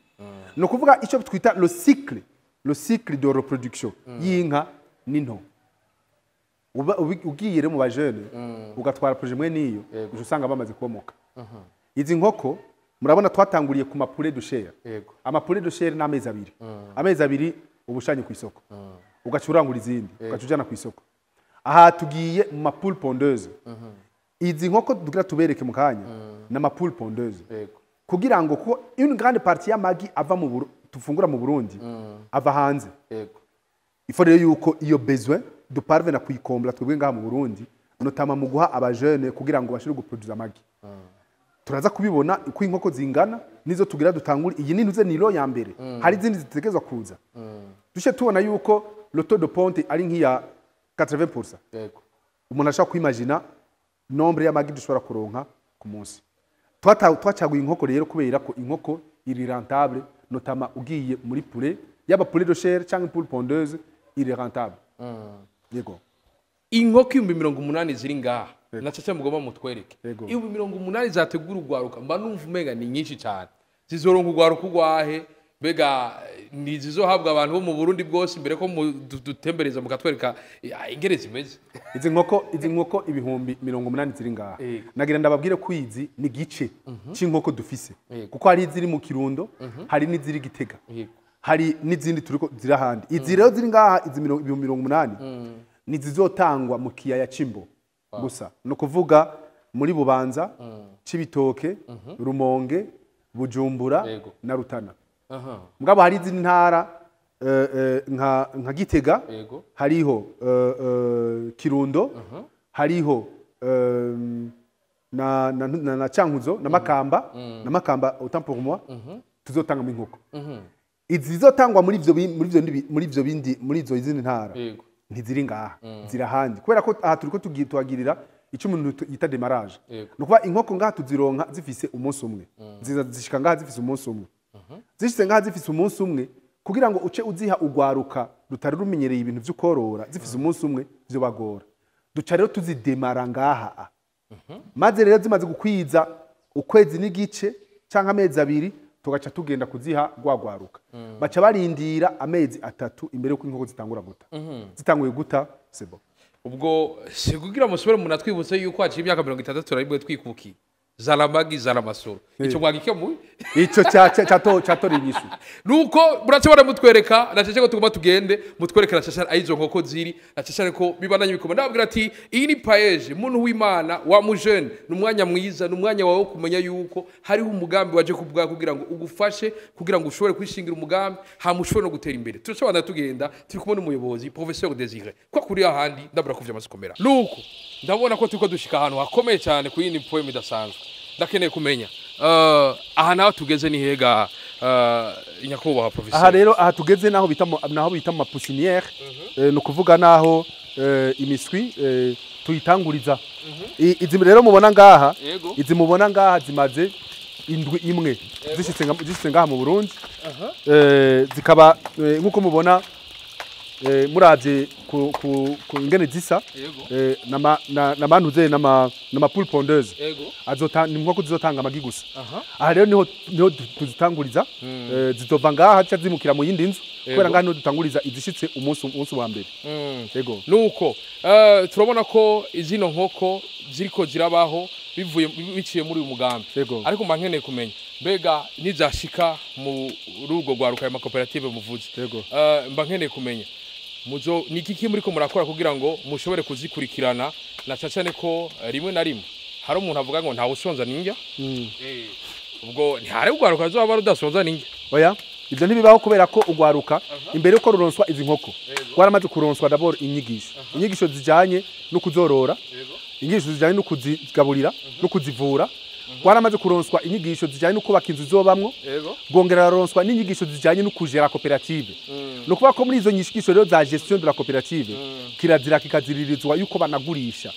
No kuvuga icyo twita le cycle de reproduction y'inka ni nto. Ugiye rero mu bajene ugatwara projet mwe niyo, usanga bamaze komoka. Izi nkoko murabona twatanguriye ku ma poulet de chair. Ama poulet de chair ni amezi 2. Amezi 2 ubushanye ku isoko. Ugacurangura izindi, ugacujana ku isoko. Aha tugiye mu ma poule pondeuse. Izi nkoko tugira tubereke mu kanya na ma poule pondeuse. Kugira ngo ko une grande partie y'amagi ava mu tufungura mu Burundi ava hanze. Il faut rero yuko iyo besoin duparvena kuyikombla twebwe ngaha mu Burundi, notamment mu guha abajene kugira ngo bashobore guproduza amagi. Turaza kubibona uko inkoko zingana nizo tugira dutangure. Iyi ni ntuze nilo ya mbere, hari izindi zitegerezwa kuza. Dushe tubona yuko le taux de ponte ari nk'iya 80%. Umuntu ashobora kwimagina nombre y'amagi dushobora kuronka ku munsi. Twacaguye inkoko rero kubera ko inkoko iri rentable, notamment ugiye muri poulet. Yaba poulet de chair cyangwa poule pondeuse, il est rentable. Yego. Inkoko 80,000 ziri ngaha na cece mugomba mutwereke. Yego. 80,000 zategura urwaruka, mba numva umenga ni nyinshi cyane. Zizoronka urwaruka urwahe? Mbega ni zizohabwa abantu bo mu Burundi bwose imbere ko dutembereza mukatwereka ingere zimeze? Izi nkoko 80,000 ziri ngaha. Nagira ndababwire ko izi ni gice c'inkoko dufise. Kuko hari iziri mu Kirundo, hari n'iziri Gitega. Hari n'izindi turiko ziri ahandi. Izi rero ziri ngaha, izi 80,000 ni zizotangwa mu kiyaya c'Imbo gusa. No kuvuga muri Bubanza, Cibitoke, Rumonge, Bujumbura na Rutana. Mugabo hari izindi ntara nka Gitega, hariho Kirundo, hariho na Cankuzo na Makamba, na Makamba autant pour moi, tuzotanga inkoko. Izi zizotangwa muri ivyo muri ivyo bindi muri izo izindi ntara ntiziri ngaha, ziri ahandi. Kubera ko aha turiko tuhagirira icyo umuntu yita démarrage. No kuba inkoko ngaha tuzironka zifise umunsi umwe. Ziza zishika ngaha zifise umunsi umwe. Zishitse ngaha zifise umunsi umwe, kugira ngo uce uziha ugwaruka rutari rumenyereye ibintu vy'ukorora, zifise umunsi umwe vyo bagora. Duca rero tuzidemara ngaha. Maze rero zimaze gukwiza ukwezi n'igice canke amezi 2, tugaca tugenda kuziha gwagwaruka. Baca barindira amezi 3 imbere yuko inkoko zitangura guta. Zitanguye guta, c'est bon. Ubwo sikugira musubire munatwibutse yuko haciye imyaka 61 twikukiye. Zaramagi zaramasoro. Ico mwagikemuye? Ico cyatora inyishu. Nuko muracobora mutwereka, naceje ko tugomba tugende, mutwereka nacashara aizo nkoko ziri, nacashara ko bibandanye bikoma. Ndababwira ati iyi ni PAEEJ, muntu w'Imana wa mujene, numwanya mwiza, numwanya wawe kumenya yuko hariho umugambi waje kubwa kugira ngo ugufashe, kugira ngo ushobore kwishingira umugambi, hamushobore no gutera imbere. Turacobora tugenda, turi kumwe n'umuyobozi Professeur Désiré. Kwa kuri ahandi ndabura kuvya masikomera. Nuko ndabona ko turiko dushika ahantu hakomeye cyane ku yindi poem idasanzwe. Ndakeneye kumenya aha naho tugeze ni hega, nyakubahwa professeur? Aha rero aha tugeze naho bita ma poussinière, no kuvuga naho imiswi tuyitanguriza. Izi rero mubona ngaha, izi mubona ngaha zimaze indwi imwe zishitse ngaha mu Burundi. Zikaba nkuko mubona muravye ku ingene zisa, na mantuze nama poule pondeuse. Azota ni nkoko zizotanga amagi gusa. Aha rero niho tuzitanguriza, zizova ngaha zica zimukira mu yindi nzu, kubera ngaha niho dutanguriza izishitse umunsi wa mbere. Yego. Nuko turabona ko izino nkoko ziriko zirabaho bivuye biciye muri uyu mugambi. Ariko mba nkeneye kumenya mbega nizashika mu rugo rwa ma koperative muvuze. Mba nkeneye kumenya muzo niki muri ko murakora kugira ngo mushobore kuzikurikirana, na cyane ko rimwe na rimwe hari umuntu avuga ngo ntawe usonza ninjya. Ubwo ntihari ugwaruka azoba rudasonza ninjya. Oya, ibyo ntibibaho kubera ko ugwaruka imbere yuko ruronswa izi nkoko rwaramaze kuronswa d'abord inyigisho. Inyigisho zijanye no kuzorora, inyigisho zijanye no kuzigaburira no kuzivura. Rwaramaze kuronswa inyigisho zijanye no kubaka inzu zobamwo, rwongera raronswa n'inyigisho zijanye no kujera koperative. No kuba ko muri izo nyigisho rero za gestion de la koperative, kirazira kikaziririzwa yuko banagurisha,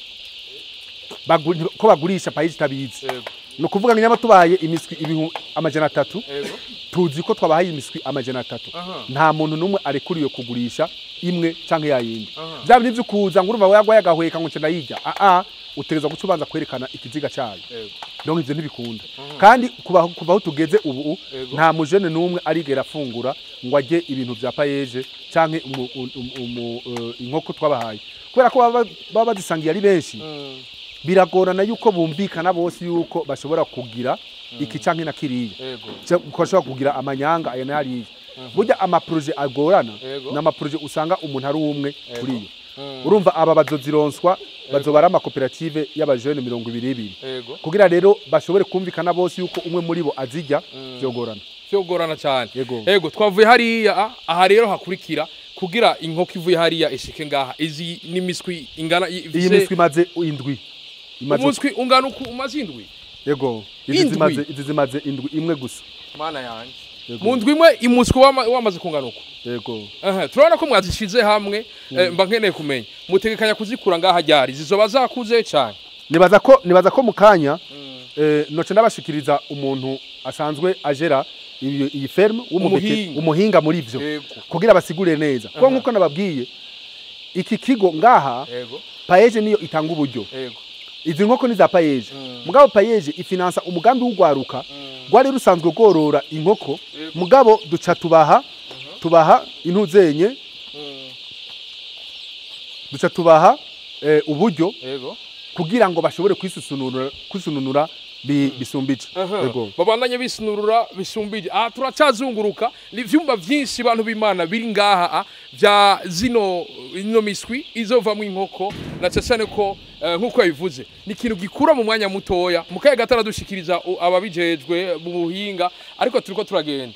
ko bagurisha PAEEJ itabizi. No kuvuga ngo nyama tubaye imiswi 300, tuzi ko twabahaye imiswi 300. Nta muntu numwe arekuriwe kugurisha imwe canke yayindi. Byaba nivyo kuza ngo urumva yagwaye agahweka ngo ndayirya. Utegerezwa guca ubanza kwerekana ikiziga cyayo. Donc ivyo ntibikunda. Kandi kuva aho tugeze ubu nta mujene numwe arigera afungura ngo ajye ibintu vya PAEEJ canke inkoko twabahaye. Kubera ko baba bazisangiye ari benshi, biragorana yuko bumvikana bose yuko bashobora kugira iki canke na kiriya. Ko bashobora kugira amanyanga aya n'ariya. Burya ama projet agorana n'ama projet usanga umuntu ari umwe kuriyo. Urumva aba bazozironswa bazobara ama koperative y'abajene 22. Kugira rero bashobore kumvikana bose yuko umwe muri bo azijya, vyogorana. Vyogorana cyane. Yego, twavuye hariya, aha rero hakurikira kugira inkoko ivuye hariya ishike ngaha. Izi ni miswi ingana Iyi miswi imaze indwi. Umuswi ungana uku umaze indwi? Yego, izi zimaze indwi imwe gusa. Mana yanje. Mu ndwi imwe imuswi wamaze kungana uku. Yego. Turabona ko mwazishize hamwe, mba nkeneye kumenya mutegekanya kuzikura ngaha ryari, zizoba zakuze cyane? Nibaza ko mu kanya noce ndabashikiriza umuntu asanzwe agera iyi ferme, umuhinga muri ivyo, kugira basigure neza. Kuko nkuko nababwiye, iki kigo ngaha PAEEJ niyo itanga uburyo. Izi nkoko ni za PAEEJ. Mugabo PAEEJ ifinansa umugambi w'ugwaruka gwari rusanzwe gorora inkoko, mugabo duca tubaha intuzenye, duca tubaha uburyo kugira ngo bashobore kwisununura bisumbije. Babandanye bisunurura bisumbije. Turacazunguruka ni vyumba vyinshi bantu b'Imana biri ngaha vya zino ino miswi izovamwo inkoko, na cyane ko nkuko yabivuze ni ikintu gikura mu mwanya mutoya. Mukaye gatara dushikiriza ababijejwe mu buhinga, ariko turiko turagenda.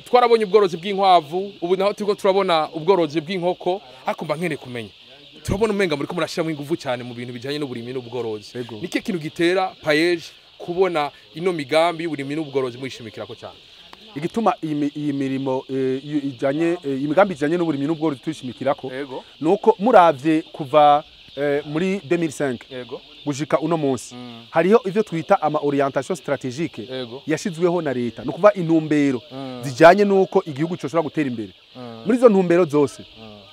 Twarabonye ubworozi bw'inkwavu, ubu naho turiko turabona ubworozi bw'inkoko, ariko mba nkene kumenya turabona umenga muri ko murashiramo ingufu cyane mu bintu bijanye n'uburimyi n'ubworozi. Nike kintu gitera PAEEJ kubona ino migambi y'uburimyi n'ubworozi mwishimikirako cyane? Igituma iyi mirimo ijanye imigambi ijanye n'uburimyi n'ubworozi tuyishimikirako nuko muravye kuva muri 2005 gushika uno munsi hariho ivyo twita ama orientation stratégique yashizweho na leta, no kuva intumbero zijanye nuko igihugu coshobora gutera imbere. Muri izo ntumbero zose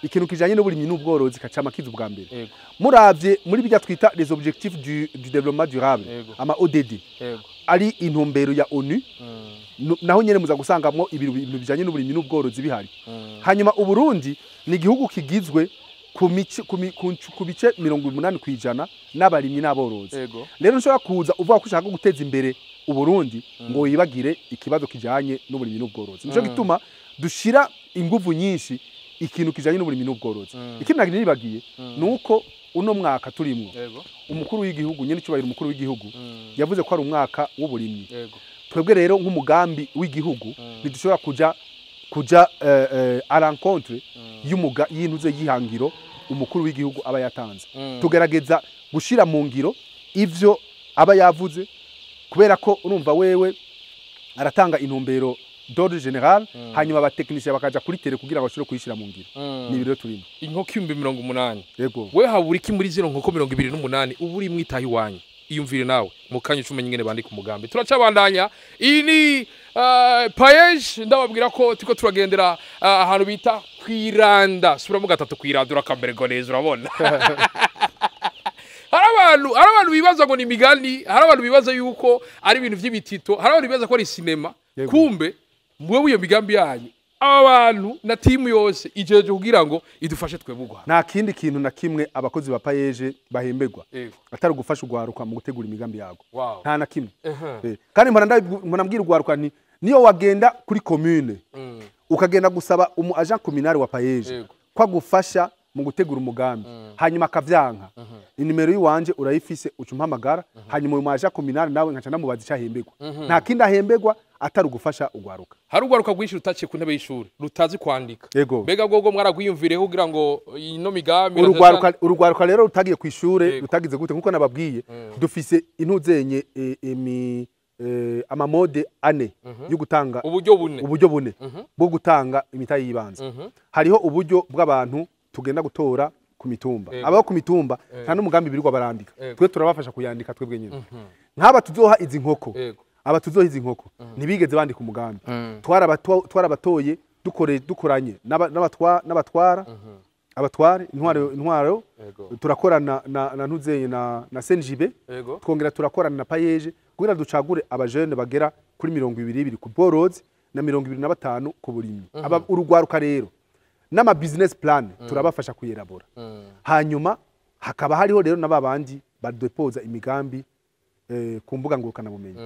ikintu kijanye n'uburimyi n'ubworozi kacama kiza ubwa mbere. Muravye muri bijya twita les objectifs du développement durable, ama ODD, ari intumbero ya ONU, naho nyene muza gusangamwo ibintu bijanye n'uburimyi n'ubworozi bihari. Hanyuma Uburundi ni igihugu kigizwe ku bice 80% n'abarimyi n'aborozi. Rero nshobora kuza uvuga ko ushaka guteza imbere Uburundi ngo wibagire ikibazo kijanye n'uburimyi n'ubworozi. Nico gituma dushira inguvu nyinshi ikintu kijanye n'uburimyi n'ubworozi. Ikindi nagire nibagiye nuko uno mwaka turimwo umukuru w'igihugu nyene cyubahiro umukuru w'igihugu yavuze ko ari umwaka w'uburimyi. Twebwe rero nk'umugambi w'igihugu ntidushobora kuja à l'encontre y'umuga y'intuze yihangiro umukuru w'igihugu aba yatanze. Tugerageza gushira mu ngiro ivyo aba yavuze, kubera ko urumva wewe aratanga intumbero d'ordre général, hanyuma abatekinisiye bakaja kuri tere kugira ngo bashobore kuyishira mu ngiro. Ni ibiro turimo. Inkoko 80,000. We habura iki muri zino nkoko 28 ubu uri mwitahi iwanyu? Iyumvire nawe mu kanya ucumenye ingene bandika umugambi. Turacabandanya. Iyi ni PAEEJ, ndababwira ko turiko turagendera ahantu bita kwiranda. Subiramo gatatu kwiranda, urakamererwa neza urabona. Hari abantu bibaza ngo ni imigani, hari abantu bibaza yuko ari ibintu vy'ibitito, hari abantu bibaza ko ari sinema. Kumbe mwewe iyo migambi yanyu abantu na timu yose ijeje kugira ngo idufashe twebugwa. Nta kindi kintu na kimwe abakozi ba PAEEJ bahemberwa atari gufasha ugwaruka mu gutegura imigambi yago. Nta na kimwe. Kandi mpora mbwira ugwaruka nti niyo wagenda kuri commune ukagenda gusaba umu agent communal wa PAEEJ kwa gufasha mu gutegura umugambi, hanyuma akavyanka, inimero yiwanje urayifise uca umpamagara, hanyuma uyu agent communal nawe nkaca ndamubaza icahemberwa. Nta kindi ahemberwa atari ugufasha ugwaruka. Hari ugwaruka rwinshi rutaciye ku ntebe y'ishuri, rutazi kwandika. Mbega gogo mwaragwiyumvireho kugira ngo ino migambi urugwaruka rero rutagiye ku ishure rutagize gute nkuko nababwiye, dufise intuzenye amamode ane yo gutanga uburyo bune bwo gutanga imitahe y'ibanze. Hariho uburyo bw'abantu tugenda gutora ku mitumba. Abaho ku mitumba nta n'umugambi birirwa barandika, twe turabafasha kuyandika twebwe nyine. Nk'aba tuzoha izi nkoko, aba tuzoha izi nkoko ntibigeze bandika umugambi. Twarabatoye dukoranye n'abatwara abatware intwaro turakorana na ntuzeye na CNJB, twongera turakorana na PAEEJ kugira ducagure abajene bagera kuri 22 ku bworozi na 25 ku burimyi. Aba urugwaruka rero n'ama business plan turabafasha kuyerabora. Hanyuma hakaba hariho rero n'ababandi badepoza imigambi ku mbuga ngurukana bumenyi.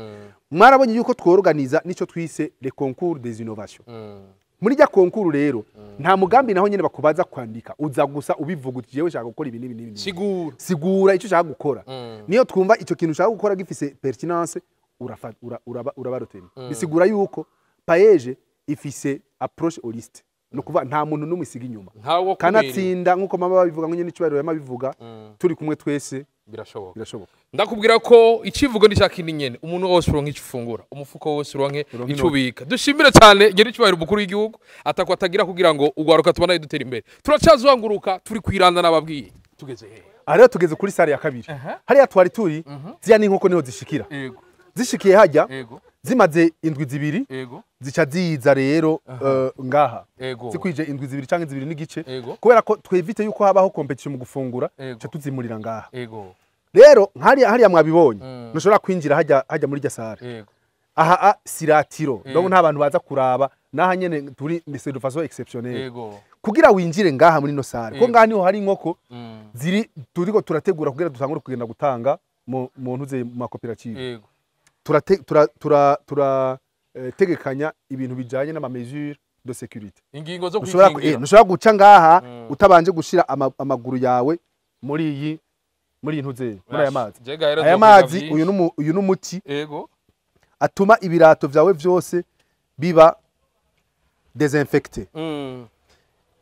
Mwarabonye yuko tworoganiza nico twise les concours des innovations. Muri rya concours rero nta mugambi naho nyene bakubaza kwandika, uza gusa ubivuga uti jewe nshaka gukora ibi n'ibi. Sigura ico ushaka gukora. Niyo twumva ico kintu ushaka gukora gifise pertinence urabarotena. Bisigura yuko PAEEJ ifise approche holiste. No kuva nta muntu numwe isiga inyuma. Kanatsinda nkuko mama babivuga ngo nyene icubahiro yamabivuga, turi kumwe twese birashoboka. Ndakubwira ko icivugo ndi cyakindi nyene, umuntu wose uronka icufungura, umufuko wose uronke icubika. Dushimire cyane ngere icubahiro umukuru w'igihugu atakwa atagira kugira ngo ugwaruka tubanaye dutera imbere. Turacazwanguruka turi kwiranda nababwiye. Tugeze hehe? Aha tugeze kuri sare ya kabiri. Hariya twari turi, ziya n'inkoko niho zishikira. Zishikiye hajya, Zimaze indwi zibiri zica ziza rero ngaha zikwije indwi zibiri canke zibiri n'igice, kubera ko twevite yuko habaho competition mu gufungura, ca tuzimurira ngaha. Rero hariya mwabibonye ntushobora kwinjira hajya muri rya salle. Aha siratiro donc nta bantu baza kuraba naha nyene turi c'est de façon exceptionnelle kugira winjire ngaha muri no salle, ko ngaha niho hari inkoko ziri turiko turategura kugira dutangure kugenda gutanga mu ntuze mu makoperative. Turategekanya ibintu bijanye n'ama mesures de sécurité, ingingo zo kwikingira. Ntushobora guca ngaha utabanje gushira amaguru yawe muri iyi ntuze muri aya mazi. Aya mazi uyu n'umuti atuma ibirato vyawe vyose biba désinfecté.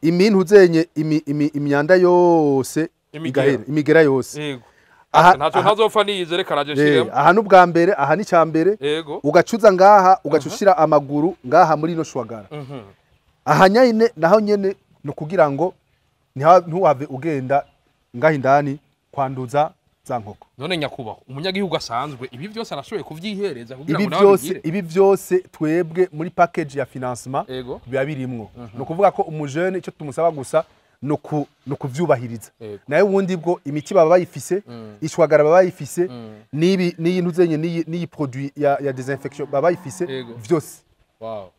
Imintu zenye imyanda yose igahera, imigera yose. Aha ntacyo ntazopfa niyize reka naje nshiremo. Aha n'ubwa mbere, aha ni cyambere. Ugacuza ngaha ugacushira amaguru ngaha muri no shwagara. Aha nyine naho nyene no kugira ngo ntuhave ugenda ngaha indani kwanduza za nkoko. None nyakubaho umunyagihugu asanzwe ibi byose arashoboye kuvyihereza kugira ngo nawe bigire. Ibi byose twebwe muri package ya financement biba birimwo. No kuvuga ko umujene icyo tumusaba gusa no kuvyubahiriza. Naye ubundi bwo imiti baba bayifise, ishwagara baba bayifise, nibi n'iyi ntuzenye n'iyi produit ya désinfection baba bayifise vyose. Wow.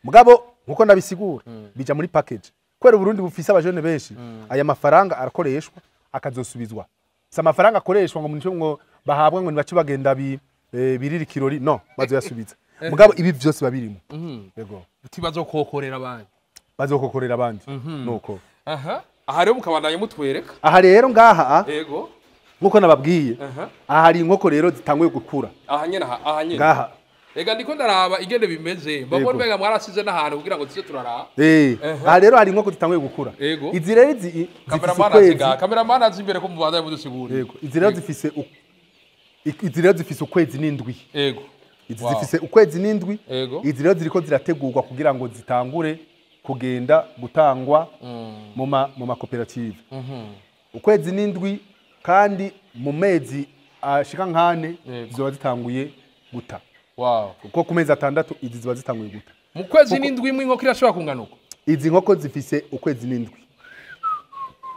Mugabo nkuko nabisigura bija muri package. Kwera Burundi bufise abajene benshi, aya mafaranga arakoreshwa akazosubizwa. Si amafaranga akoreshwa ngo muntu ngo bahabwa ngo nibace bagenda birira ikirori, no bazoyasubiza. Mugabo ibi vyose babirimo. Yego. Utibazokokorera abandi. Bazokokorera abandi. Nuko. Aha. Aha rero mukabandanye mutwereka. Aha rero ngaha. Yego. Nkuko nababwiye. Aha hari inkoko rero zitanguye gukura. Aha nyene aha nyene. Ngaha. Ega ndiko ndaraba igende bimeze. Mbabona mbega mwarasize n'ahantu kugira ngo tuze turaraba. Aha rero hari inkoko zitanguye gukura. Izi rero zifise ukwezi. Cameraman azi imbere ko mubandanye mudusigura. Yego. Izi rero zifise izi rero zifise ukwezi n'indwi. Yego. Izi zifise ukwezi n'indwi. Izi rero ziriko zirategurwa kugira ngo zitangure kugenda gutangwa mu makoperative. Ukwezi n'indwi kandi mu mezi ashika nkane zizoba zitanguye guta. Wow. Kuko ku mezi atandatu izi ziba zitanguye guta. Mu kwezi n'indwi imwe inkoko irashobora kungana uko? Izi nkoko zifise ukwezi n'indwi.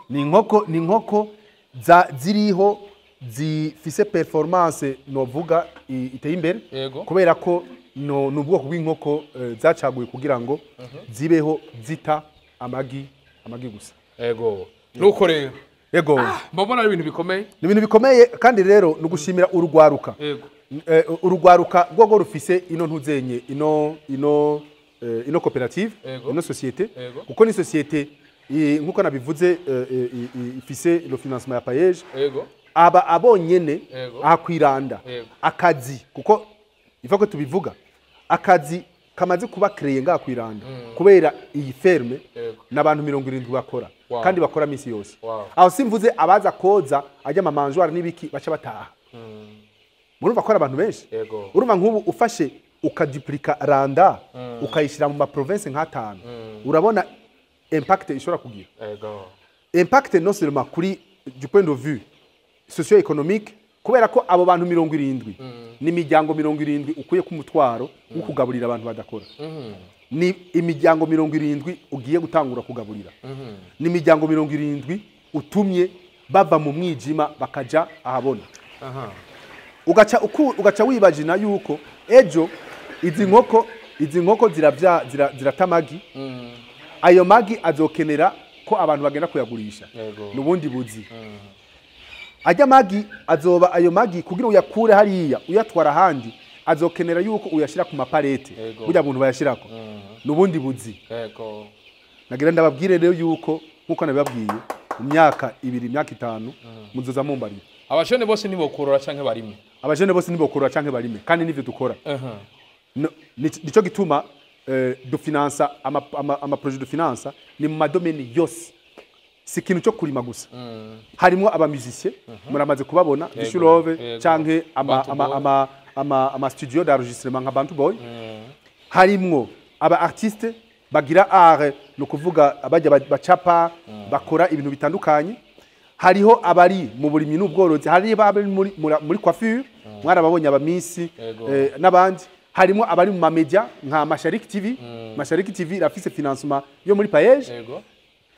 Ni inkoko ziriho zifise performance novuga iteye imbere, kubera ko no nubwoko bw'inkoko zacaguye kugira ngo zibeho zita amagi gusa. Yego. Nuko rero. Yego. Mbabona ari ibintu bikomeye. Ni ibintu bikomeye kandi rero nugushimira urugwaruka. Yego. Urugwaruka rwogo rufise ino ntuzenye ino coopérative, ino société, kuko ni société nkuko nabivuze ifise le financement ya PAEEJ. Yego. Aba abonyene aha kwiranda akazi, kuko iva ko tubivuga akazi kamaze kuba créé ngaha kwiranda kubera iyi ferme n'abantu 70 bakora. Kandi bakora misi yose. Aho simvuze abaza koza ajya mamanjwara n'ibiki baca bataha. Murumva ko abantu benshi. Urumva nk'ubu ufashe ukaduplika randa ukayishira mu ma province nk'atanu, urabona impact ishobora kugira. Impact non seulement kuri du point de vue socio-économique, kubera ko abo bantu 70 ni imiryango 70 ukuye ku mutwaro wo kugaburira abantu badakora. Ni imiryango 70 ugiye gutangura kugaburira. Ni imiryango 70 utumye bava mu mwijima bakaja ahabona. Ugaca wibajina yuko ejo izi nkoko zirata amagi. Ayo magi azokenera ko abantu bagenda kuyagurisha. Nubundi buzi. Ajya magi azoba ayo magi kugira uyakure hariya uyatwara handi azokenera yuko uyashira ku maparete burya buntu bayashirako. Nubundi buzi. Yego. Nagira ndababwire rero yuko nkuko nabibabwiye mu myaka 2 imyaka 5 muzoza mumbarira. Abajene bose nibokorora canke barime. Abajene bose nibokorora canke barime kandi nivyo dukora. Nico gituma dufinansa ama projet de finance ni mu madomeni yose. Si kintu cyo kurima gusa. Harimo aba musiciens muramaze kubabona Bishurove canke ama studio d'enregistrement nka Bantu Boy. Harimwo aba artiste bagira art no kuvuga abajya bacapa bakora ibintu bitandukanye. Hariho abari mu burimyi n'ubworozi, hari abari muri coiffure mwarababonye abamisi n'abandi. Harimo abari mu mamedia nka Mashariki TV. Mashariki TV irafise financement yo muri PAEJ.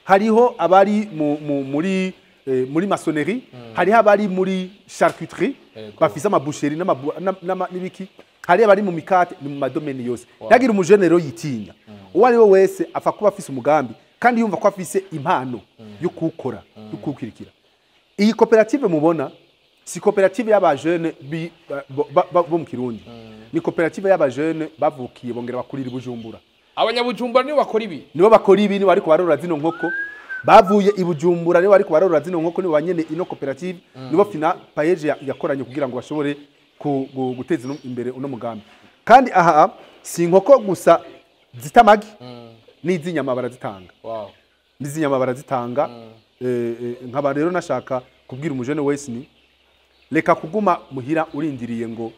Hariho abari muri maçonnerie, hariho abari muri charcuterie, bafise amaboucherie n'ibiki, hariho abari mu mikate, ni mu madomeni yose. Ntagira umujene rero yitinya. Uwo ari we wese afa kuba afise umugambi kandi yumva ko afise impano yo kuwukora, yo kuwukurikira. Iyi koperative mubona si koperative y'abajene bo mu Kirundi. Ni koperative y'abajene bavukiye bongera bakurira i Bujumbura. Abanyabujumbura nibo bakora ibi. Nibo bakora ibi, nibo ariko barorora zino nkoko. Bavuye i Bujumbura nibo ariko barorora zino nkoko, nibo banyene ino koperative, nibo fina PAEJ yakoranye kugira ngo bashobore guteza imbere uno mugambi. Kandi aha si inkoko gusa zita amagi, n'izinyama barazitanga. N'izinyama barazitanga. Nkaba rero nashaka kubwira umujene wese ni reka kuguma muhira urindiriye ngo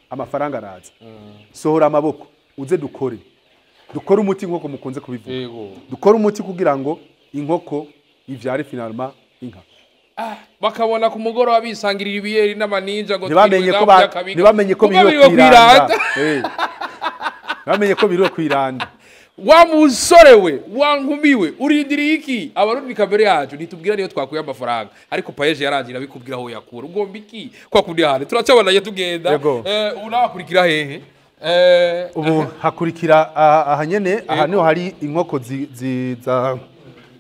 amafaranga araza. Sohora amaboko uze dukore. Dukore umuti nkoko mukunze kubivuga. Dukore umuti kugira ngo inkoko ivyare finalement inka. Bakabona ku mugoroba bisangirira ibiyeri n'amaninja ngo ntibamenye ko biriwe kwiranda. Ntibamenye ko biriwe kwiranda. Wa musore we, wa nkumi we, urindiriye iki? Abarundi kabere yacu nitubwira niyo twakuye amafaranga. Ariko PAEJ yarangira bikubwira aho yakura. Ugomba iki? Kwa kundi hane turacabanaye tugenda. Unakurikira hehe? Ubu hakurikira aha nyene, aha niho hari inkoko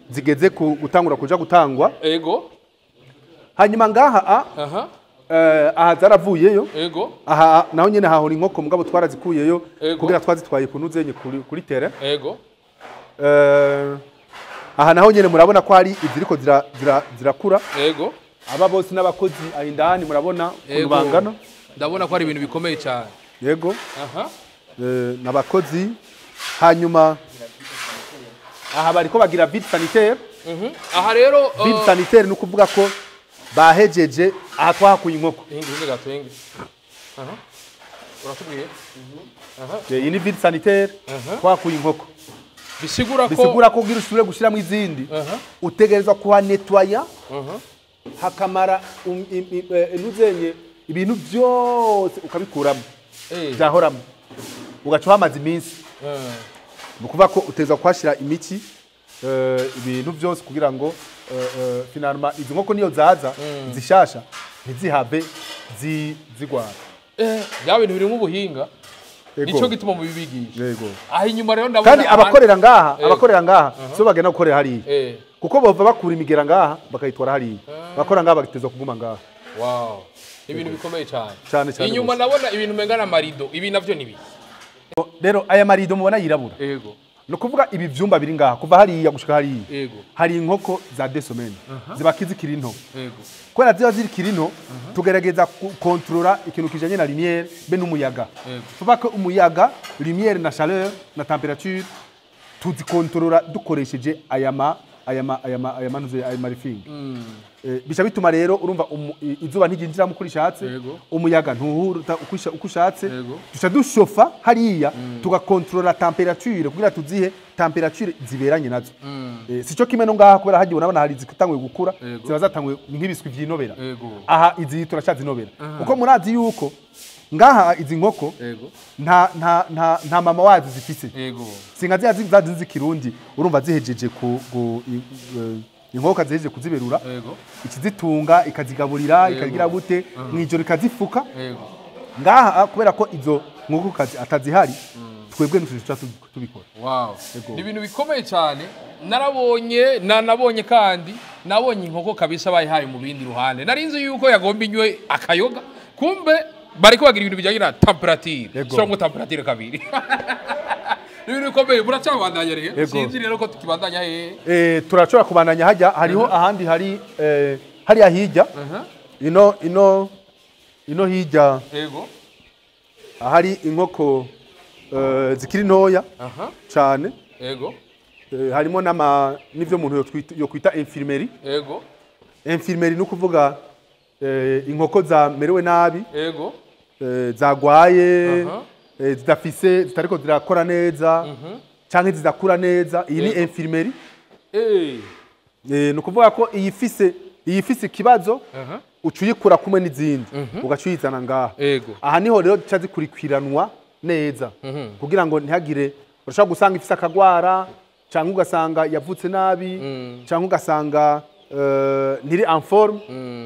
zigeze gutangura kuja gutangwa. Ego. Hanyuma ngaha aha zaravuyeyo. Ego. Aha naho nyene hahora inkoko mugabo twarazikuyeyo kugira twazitwaye kunuzenye kuri terrain. Ego. Aha naho nyene murabona ko hari iziriko zirakura. Ego. Aba bose n'abakozi ahindani murabona kubangana. Ndabona ko ari ibintu bikomeye cyane. Yego. N'abakozi. Hanyuma aha bariko bagira vide sanitaire. Aha rero vide sanitaire ni ukuvuga ko bahejeje aha twahakuye inkoko. Uratubwiye? Iyi ni vide sanitaire twahakuye inkoko. Bisigura ko kugira usubire gushiramo izindi utegerezwa kuha nettoyer hakamara inuzenye ibintu byose ukabikuramo. Byahoramo. Ugaca hamaze iminsi. Nukuvuga ko uteza kwashira imiti ibintu byose kugira ngo finalement izi nkoko niyo zaza zishasha ntizihave zigwara. Bya bintu birimo ubuhinga. Nico gituma mu bibigisha. Yego. Aho inyuma rero ndabona kandi abakorera ngaha so bagenda gukorera hariya. Kuko bova bakura imigera ngaha bakayitwara hariya. Bakora ngaha bagiteza kuguma ngaha. Wow. Ibintu bikomeye cyane. Cyane cyane. Inyuma nabona ibintu mengana marido, ibi navyo nibi. Rero aya marido mubona yirabura. Yego. No kuvuga ibi vyumba biri ngaha kuva hariya gushika hariya. Yego. Hari inkoko za 2 semaines. Ziba kizikiri nto. Yego. Kubera ziba zikiri nto tugerageza kontrola ikintu kijanye na lumière be n'umuyaga. Tuvuga ko umuyaga, lumière na chaleur na température tuzikontrola dukoresheje aya marifingi. Bisha bituma rero urumva izuba ntiginjira mu kurishatse, umuyaga ntuhuruta ukushatse, duca dushofa hariya tugakontrola température kugira tuzihe température ziberanye nazo. Sico kimwe no ngaha kubera hagiye unabona hari zitanguye gukura ziba zatanguye nk'ibiswi vyinobera. Aha izi turashazinobera kuko murazi yuko ngaha izi nkoko nta mama wazo zifise. Singa ziya zikirundi urumva zihejeje ku inkoko zihejeje kuziberura ikizitunga ikazigaburira ikagira gute mwijoro ikazifuka. Ngaha kubera ko izo nkoko kazi atazihari twebwe ntutuca tubikora. Wow. Ni ibintu bikomeye cyane. Narabonye nanabonye kandi nabonye inkoko kabisa bayihaye mu bindi ruhande. Narinzi yuko yagomba inywe akayoga kumbe bariko bagira ibintu bijyanye na temperature. So ngo temperature kabiri. Ibintu bikomeye muracabandanya rero. Sinzi rero ko tukibandanya he. Turashobora kubandanya hajya hariho ahandi hari hariya hirya. Ino hirya. Yego. Ahari inkoko zikiri ntoya cyane. Yego. Harimo n'ivyo umuntu yo kwita infirmerie. Yego. Infirmerie no kuvuga inkoko zamerewe nabi. Yego. Zagwaye. Zidafise zitariko zirakora neza canke zidakura neza. Iyi ni infirmerie. No kuvuga ko iyi ifise ikibazo ucuyikura kumwe n'izindi ugacuyizana ngaha. Yego. Aha niho rero zica zikurikiranwa neza kugira ngo ntihagire urashobora gusanga ifise akagwara cyangwa ugasanga yavutse nabi cyangwa ugasanga ntiri en forme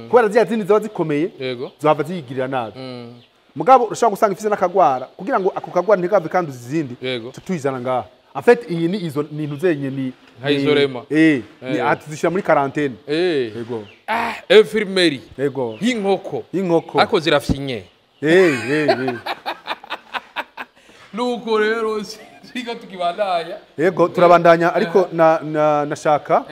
kubera ziriya zindi ziba zikomeye zohava ziyigirira nabi. Mugabo urashobora gusanga ifise n'akagwara kugira ngo ako kagwara ntikave kanduza izindi tuyizana ngaha. En fait iyi ni izo ni ntuzenye ni isolema ni atuzishira muri quarantaine. Yego. Infirmerie. Yego. Y'inkoko. Y'inkoko. Ako zirafinye. Nuko rero siga tukibandanya. Yego turabandanya ariko na nashaka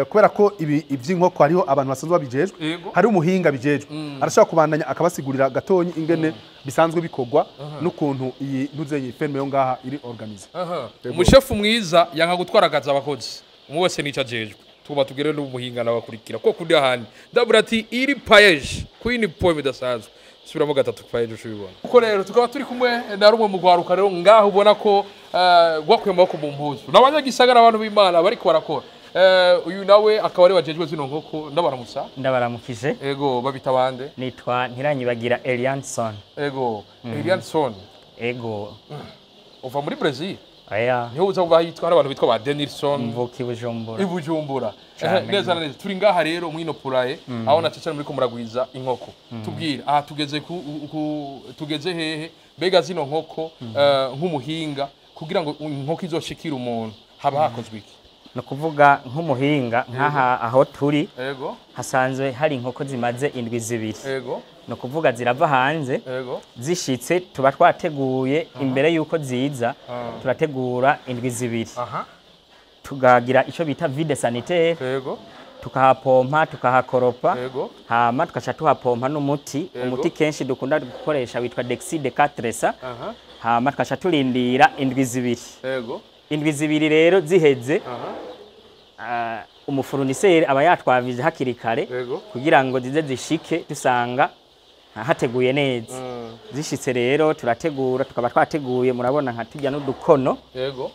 kubera ko ibi iby'inkoko hariho abantu basanzwe babijejwe, hari umuhinga bijejwe arashaka kubandanya akabasigurira gatonyi ingene bisanzwe bikogwa n'ukuntu iyi ntuzenye ferme yo ngaha iri organize. Umushefu mwiza yanka gutwaragaza abakozi umwe wese nica jejwe tuba tugere n'umuhinga nabakurikira ko kundi ahandi ndabura ati iri payeje queen poem idasanzwe subiramo gatatu payeje ushobibona. Uko rero tukaba turi kumwe na rumwe mu gwaruka rero ngaho ubona ko gwakuye amaboko mu mpuzu n'abanyagisagara abantu b'Imana bariko barakora. Uyu nawe akaba ari wajejwe zino nkoko ndabaramutsa. Ndabaramukije. Ego babita bande? Nitwa Ntiranyibagira Elianson. Ego Elianson. Ego. Uva muri Brazil? Aya. Niho uza kuva hitwa abantu bitwa ba Denilson. Mvuki Bujumbura. I Bujumbura. Neza neza turi ngaha rero mwino puraye aho nacecane muri ko muragwiza inkoko. Tubwira aha tugeze ku tugeze hehe bega zino nkoko nk'umuhinga kugira ngo inkoko izoshikira umuntu haba hakozwe iki? No kuvuga nk'umuhinga nkaha aho turi. Ego. Hasanzwe hari inkoko zimaze indwi zibiri. Ego. No kuvuga zirava hanze. Ego. Zishitse tuba twateguye imbere yuko ziza turategura indwi zibiri. Tugagira ico bita vide sanitaire. Ego. Tukahapompa tukahakoropa. Ego. Hama tukaca tuhapompa n'umuti. Umuti kenshi dukunda gukoresha witwa Dexide 4. Hama tukaca turindira indwi zibiri. Ego. Indwi zibiri rero ziheze. Umufournisseur aba yatwavije hakiri kare kugira ngo zize zishike dusanga hateguye neza. Zishitse rero turategura tukaba twateguye murabona nka tujya n'udukono. Yego.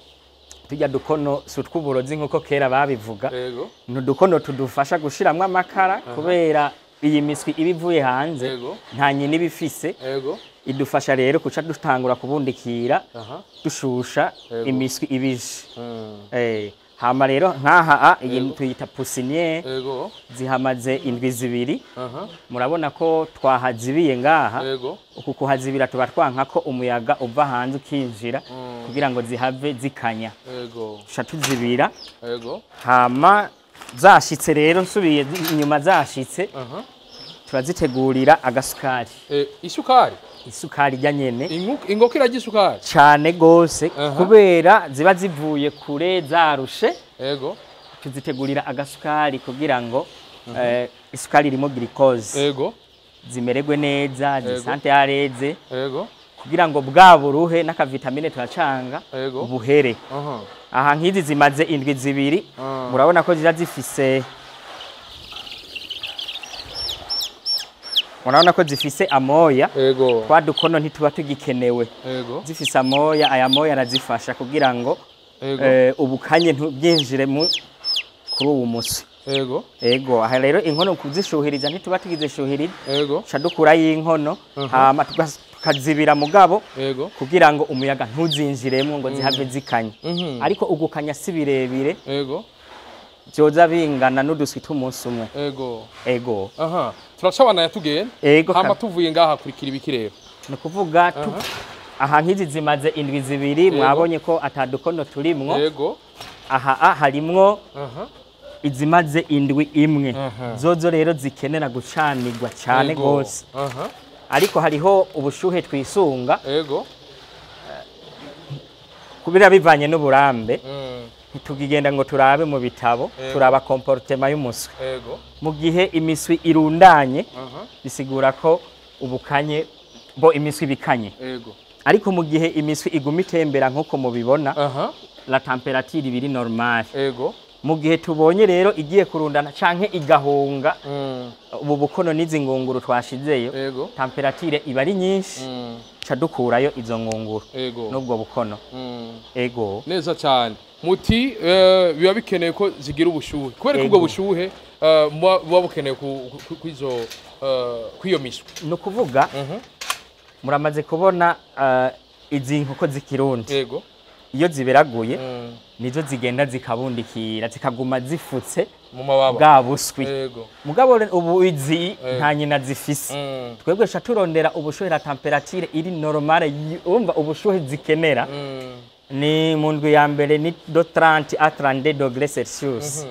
Tujya dukono sutw'uburozi nkuko kera babivuga. Yego. N'udukono tudufasha gushiramwa amakara kubera iyi miswi ibivuye hanze nta nyina ibifise. Yego. Idufasha rero kuca dutangura kubundikira dushusha imiswi ibije. Hama rero nkaha iyi tuyita poussinière. Yego. Zihamaze indwi zibiri. Murabona ko twahazibiye ngaha. Yego. Uku kuhazibira tuba twanka ko umuyaga uva hanze ukinjira kugira ngo zihave zikanya. Yego. Tuca tuzibira. Yego. Hama zashitse rero nsubiye inyuma zashitse. Turazitegurira agasukari. Isukari? Isukari rya nyene. Inkoko irarya isukari? Cane gose kubera ziba zivuye kure zarushe. Yego. Tuzitegurira agasukari kugira ngo isukari irimo glucose. Yego. Zimererwe neza, zisante areze. Yego. Kugira ngo bwa buruhe n'akavitamine turacanga buhere. Aha nkizi zimaze indwi zibiri. Murabona ko ziza zifise murabona ko zifise amoya. Yego. Kwa dukono ntituba tugikenewe. Yego. Zifise amoya, aya moya arazifasha kugira ngo ubukanye ntubwinjire mu kuri uwo musi. Yego. Yego, aha rero inkono kuzishuhiriza ntituba tugizishuhiriza. Yego. Ca dukura y'inkono hama tukazibira mugabo. Yego. Kugira ngo umuyaga ntuzinjiremwo ngo zihave zikanye. Ariko ugukanya si birebire. Yego. Byoza bingana n'uduswi tw'umunsi umwe. Ego. Ego. Turacabana yatugenda. Ego. Hama tuvuye ngaha kurikira ibiki rero. Ni kuvuga aha nkizi zimaze indwi zibiri mwabonye ko atadukono turimwo. Ego. Aha harimwo izimaze indwi imwe. Zozo rero zikenera gucanirwa cyane gose. Ariko hariho ubushuhe twisunga. Ego. Kubira bivanye n'uburambe. Tugigenda ngo turabe mu bitabo, turaba comportement y'umuswi. Ego. Mu gihe imiswi irundanye bisigura ko ubukanye bo imiswi bikanye. Ego. Ariko mu gihe imiswi iguma itembera nkuko mubibona, la temperature ibiri normale. Ego. Mu gihe tubonye rero igiye kurundana canke igahunga ubu bukono n'izi ngunguru twashizeyo, temperature iba ari nyinshi, ca dukurayo izo ngunguru n'ubwo bukono. Ego. Neza cyane. Muti biba bikeneye ko zigira ubushuhe kubera ko ubwo bushuhe buba bukeneye kwizo kwiyo miswi. No kuvuga muramaze kubona Izi nkoko z'ikirundi Yego. iyo ziberaguye nizo zigenda zikabundikira zikaguma zifutse mu mababa bwa buswi. Yego. Mugabo ubu izi nta nyina zifise. Twebwe sha turondera ubushuhe la temperature iri normale, umva ubushuhe zikenera ni mu ndwi ya mbere ni do 30 à 32 degrés Celsius.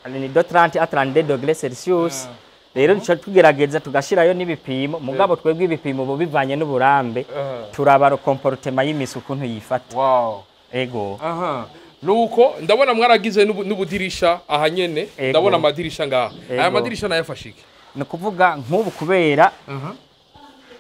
Ni do 30 à 32 degrés Celsius. Rero duca tugerageza tugashirayo n'ibipimo, mugabo twebwe ibipimo bo bivanye n'uburambe turaba comportement y'imisi ukuntu yifata. Wow. Ego. Aha. Nuko ndabona mwaragize n'ubudirisha aha nyene, ndabona amadirisha ngaha. Aya madirisha nayafashike. Ni kuvuga nk'ubu kubera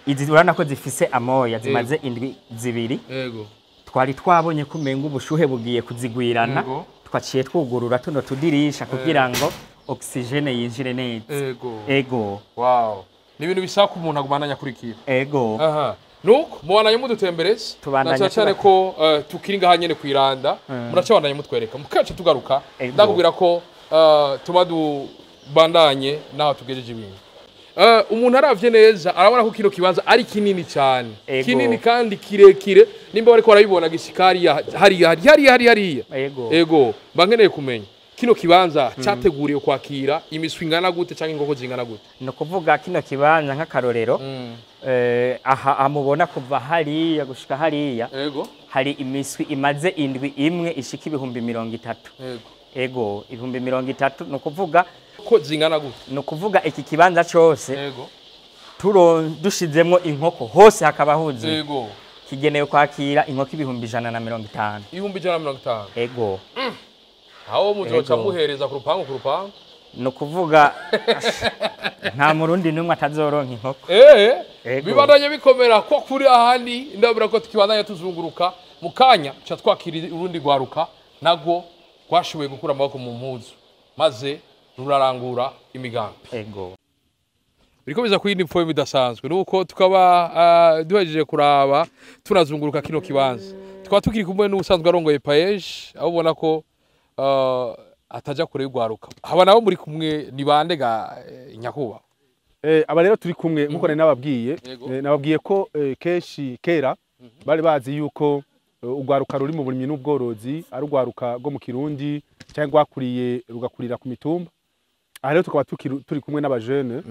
izi urabona ko zifise amoya zimaze indwi zibiri. Yego. Twari twabonye ko umenga ubushuhe bugiye kuzigwirana, twaciye twugurura tuno tudirisha kugira ngo oxygene yinjire neza. Ego. Ego. Wow. Ni ibintu bisaba ko umuntu agumana kurikira. Ego. Aha. Nuko mubandanye mudutembereza na cyane ko tukiri ngaha nyene kwiranda, muracabandanye mutwereka mukaca tugaruka. Ndakubwira ko tuma dubandanye naho tugejeje ibintu. Umuntu aravye neza arabona ko kino kibanza ari kinini cyane, kinini kandi kirekire, nimba bariko barabibona gishikari hariya hariya hariya. Ego. Ego, mba nkeneye kumenya kino kibanza cyateguriye kwakira imiswi ingana gute cyangwa inkoko zingana gute? No kuvuga kino kibanza nk'akarorero, aha amubona kuva hariya gushika hariya. Ego. Hari imiswi imaze indwi imwe ishika 30,000. Ego. Ego, 30,000 no kuvuga ko zingana gute? No kuvuga iki kibanza cyose. Ego. Dushizemwo inkoko hose hakaba huzuye. Ego. Kigenewe kwakira inkoko 150,000. 150,000. Ego. Aho muzoca muhereza ku rupangu ku rupangu? No kuvuga nta murundi numwe atazoronka inkoko. Bibandanye bikomera ko kuri ahandi ndabura ko tukibandanya tuzunguruka mukanya cha twakira urundi gwaruka nago gwashoboye gukura amaboko mu mpuzu maze rurarangura imigambi. Ego. Biriko biza kuyindi mfoyo bidasanzwe nuko tukaba duhejeje kuraba tunazunguruka kino kibanza. Tukaba tukiri kumwe n'usanzwe arongoye PAEEJ aho ubona ko ataja kure y'ugwaruka. Haba nabo muri kumwe ni bande ga nyakuba? Aba rero turi kumwe nkuko nari nababwiye, nababwiye ko kenshi kera bari bazi yuko ugwaruka ruri mu burimyi n'ubworozi ari ugwaruka rwo mu Kirundi cyangwa gwakuriye rugakurira ku mitumba. Aha rero tukaba turi kumwe n'abajene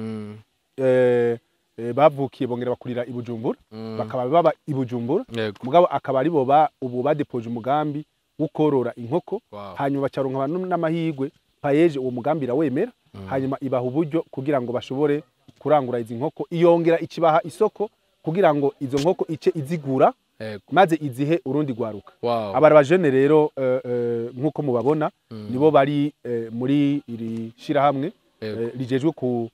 bavukiye bongera bakurira i Bujumbura, bakaba baba i Bujumbura, mugabo akaba ari bo ubu badepoje umugambi wukorora inkoko. Hanyuma bacaronka n'amahigwe PAEEJ uwo mugambi irawemera, hanyuma ibaha uburyo kugira ngo bashobore kurangura izi nkoko, iyongera ikibaha isoko kugira ngo izo nkoko ice izigura maze izihe urundi gwaruka. Abara bajene rero nkuko mubabona nibo bari muri iri shirahamwe rijejwe ku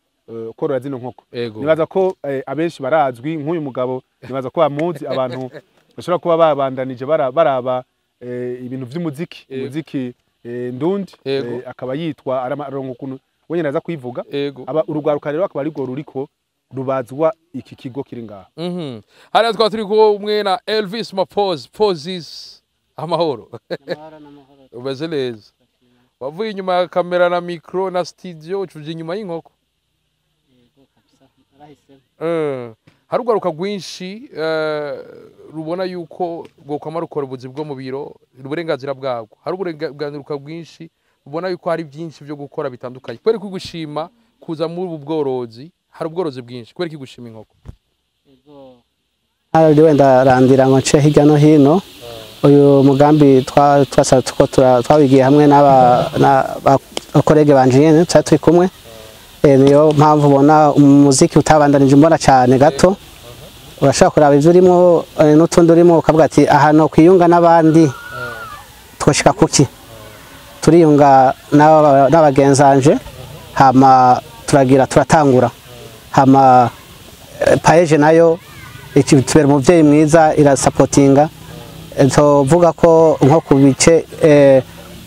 korora zino nkoko. Nibaza ko abenshi barazwi nk'uyu mugabo, nibaza ko bamuzi abantu bashobora kuba babandanije baraba ibintu vy'umuziki, umuziki ndundi, akaba yitwa araronka ukuntu wenyine aza kwivuga. Aba urugwaruka rero akaba ariko ruriko rubazwa iki kigo kiri ngaha. Hariya twaba turi kumwe na Elvis Mapose Poses amahoro. Umeze neza. Wavuye inyuma ya kamera na micro na studio ucuje inyuma y'inkoko. Hari urwaruka rwinshi rubona yuko rwokwama rukora ubuzi bwo mu biro, uburenganzira bwabwo. Hari urwaruka rwinshi rubona yuko hari byinshi byo gukora bitandukanye. Kubera ko gushima kuza muri ubu bworozi, hari ubworozi bwinshi. Kubera ko gushima inkoko. Hari wenda randira ngo nce hirya no hino. Uyu mugambi twabigiye hamwe n'abakorege banje nyene twari turi kumwe. Niyo mpamvu ubona umuziki utabandanije mbona cyane gato. Urashaka kuraba ivyo urimo n'utundi urimo ukavuga ati aha no kwiyunga n'abandi twoshika kuki. Turiyunga n'abagenzanje hama turagira turatangura. Hama PAEEJ nayo ikitubera umuvyeyi mwiza irasapotinga. Tuvuga ko nko ku bice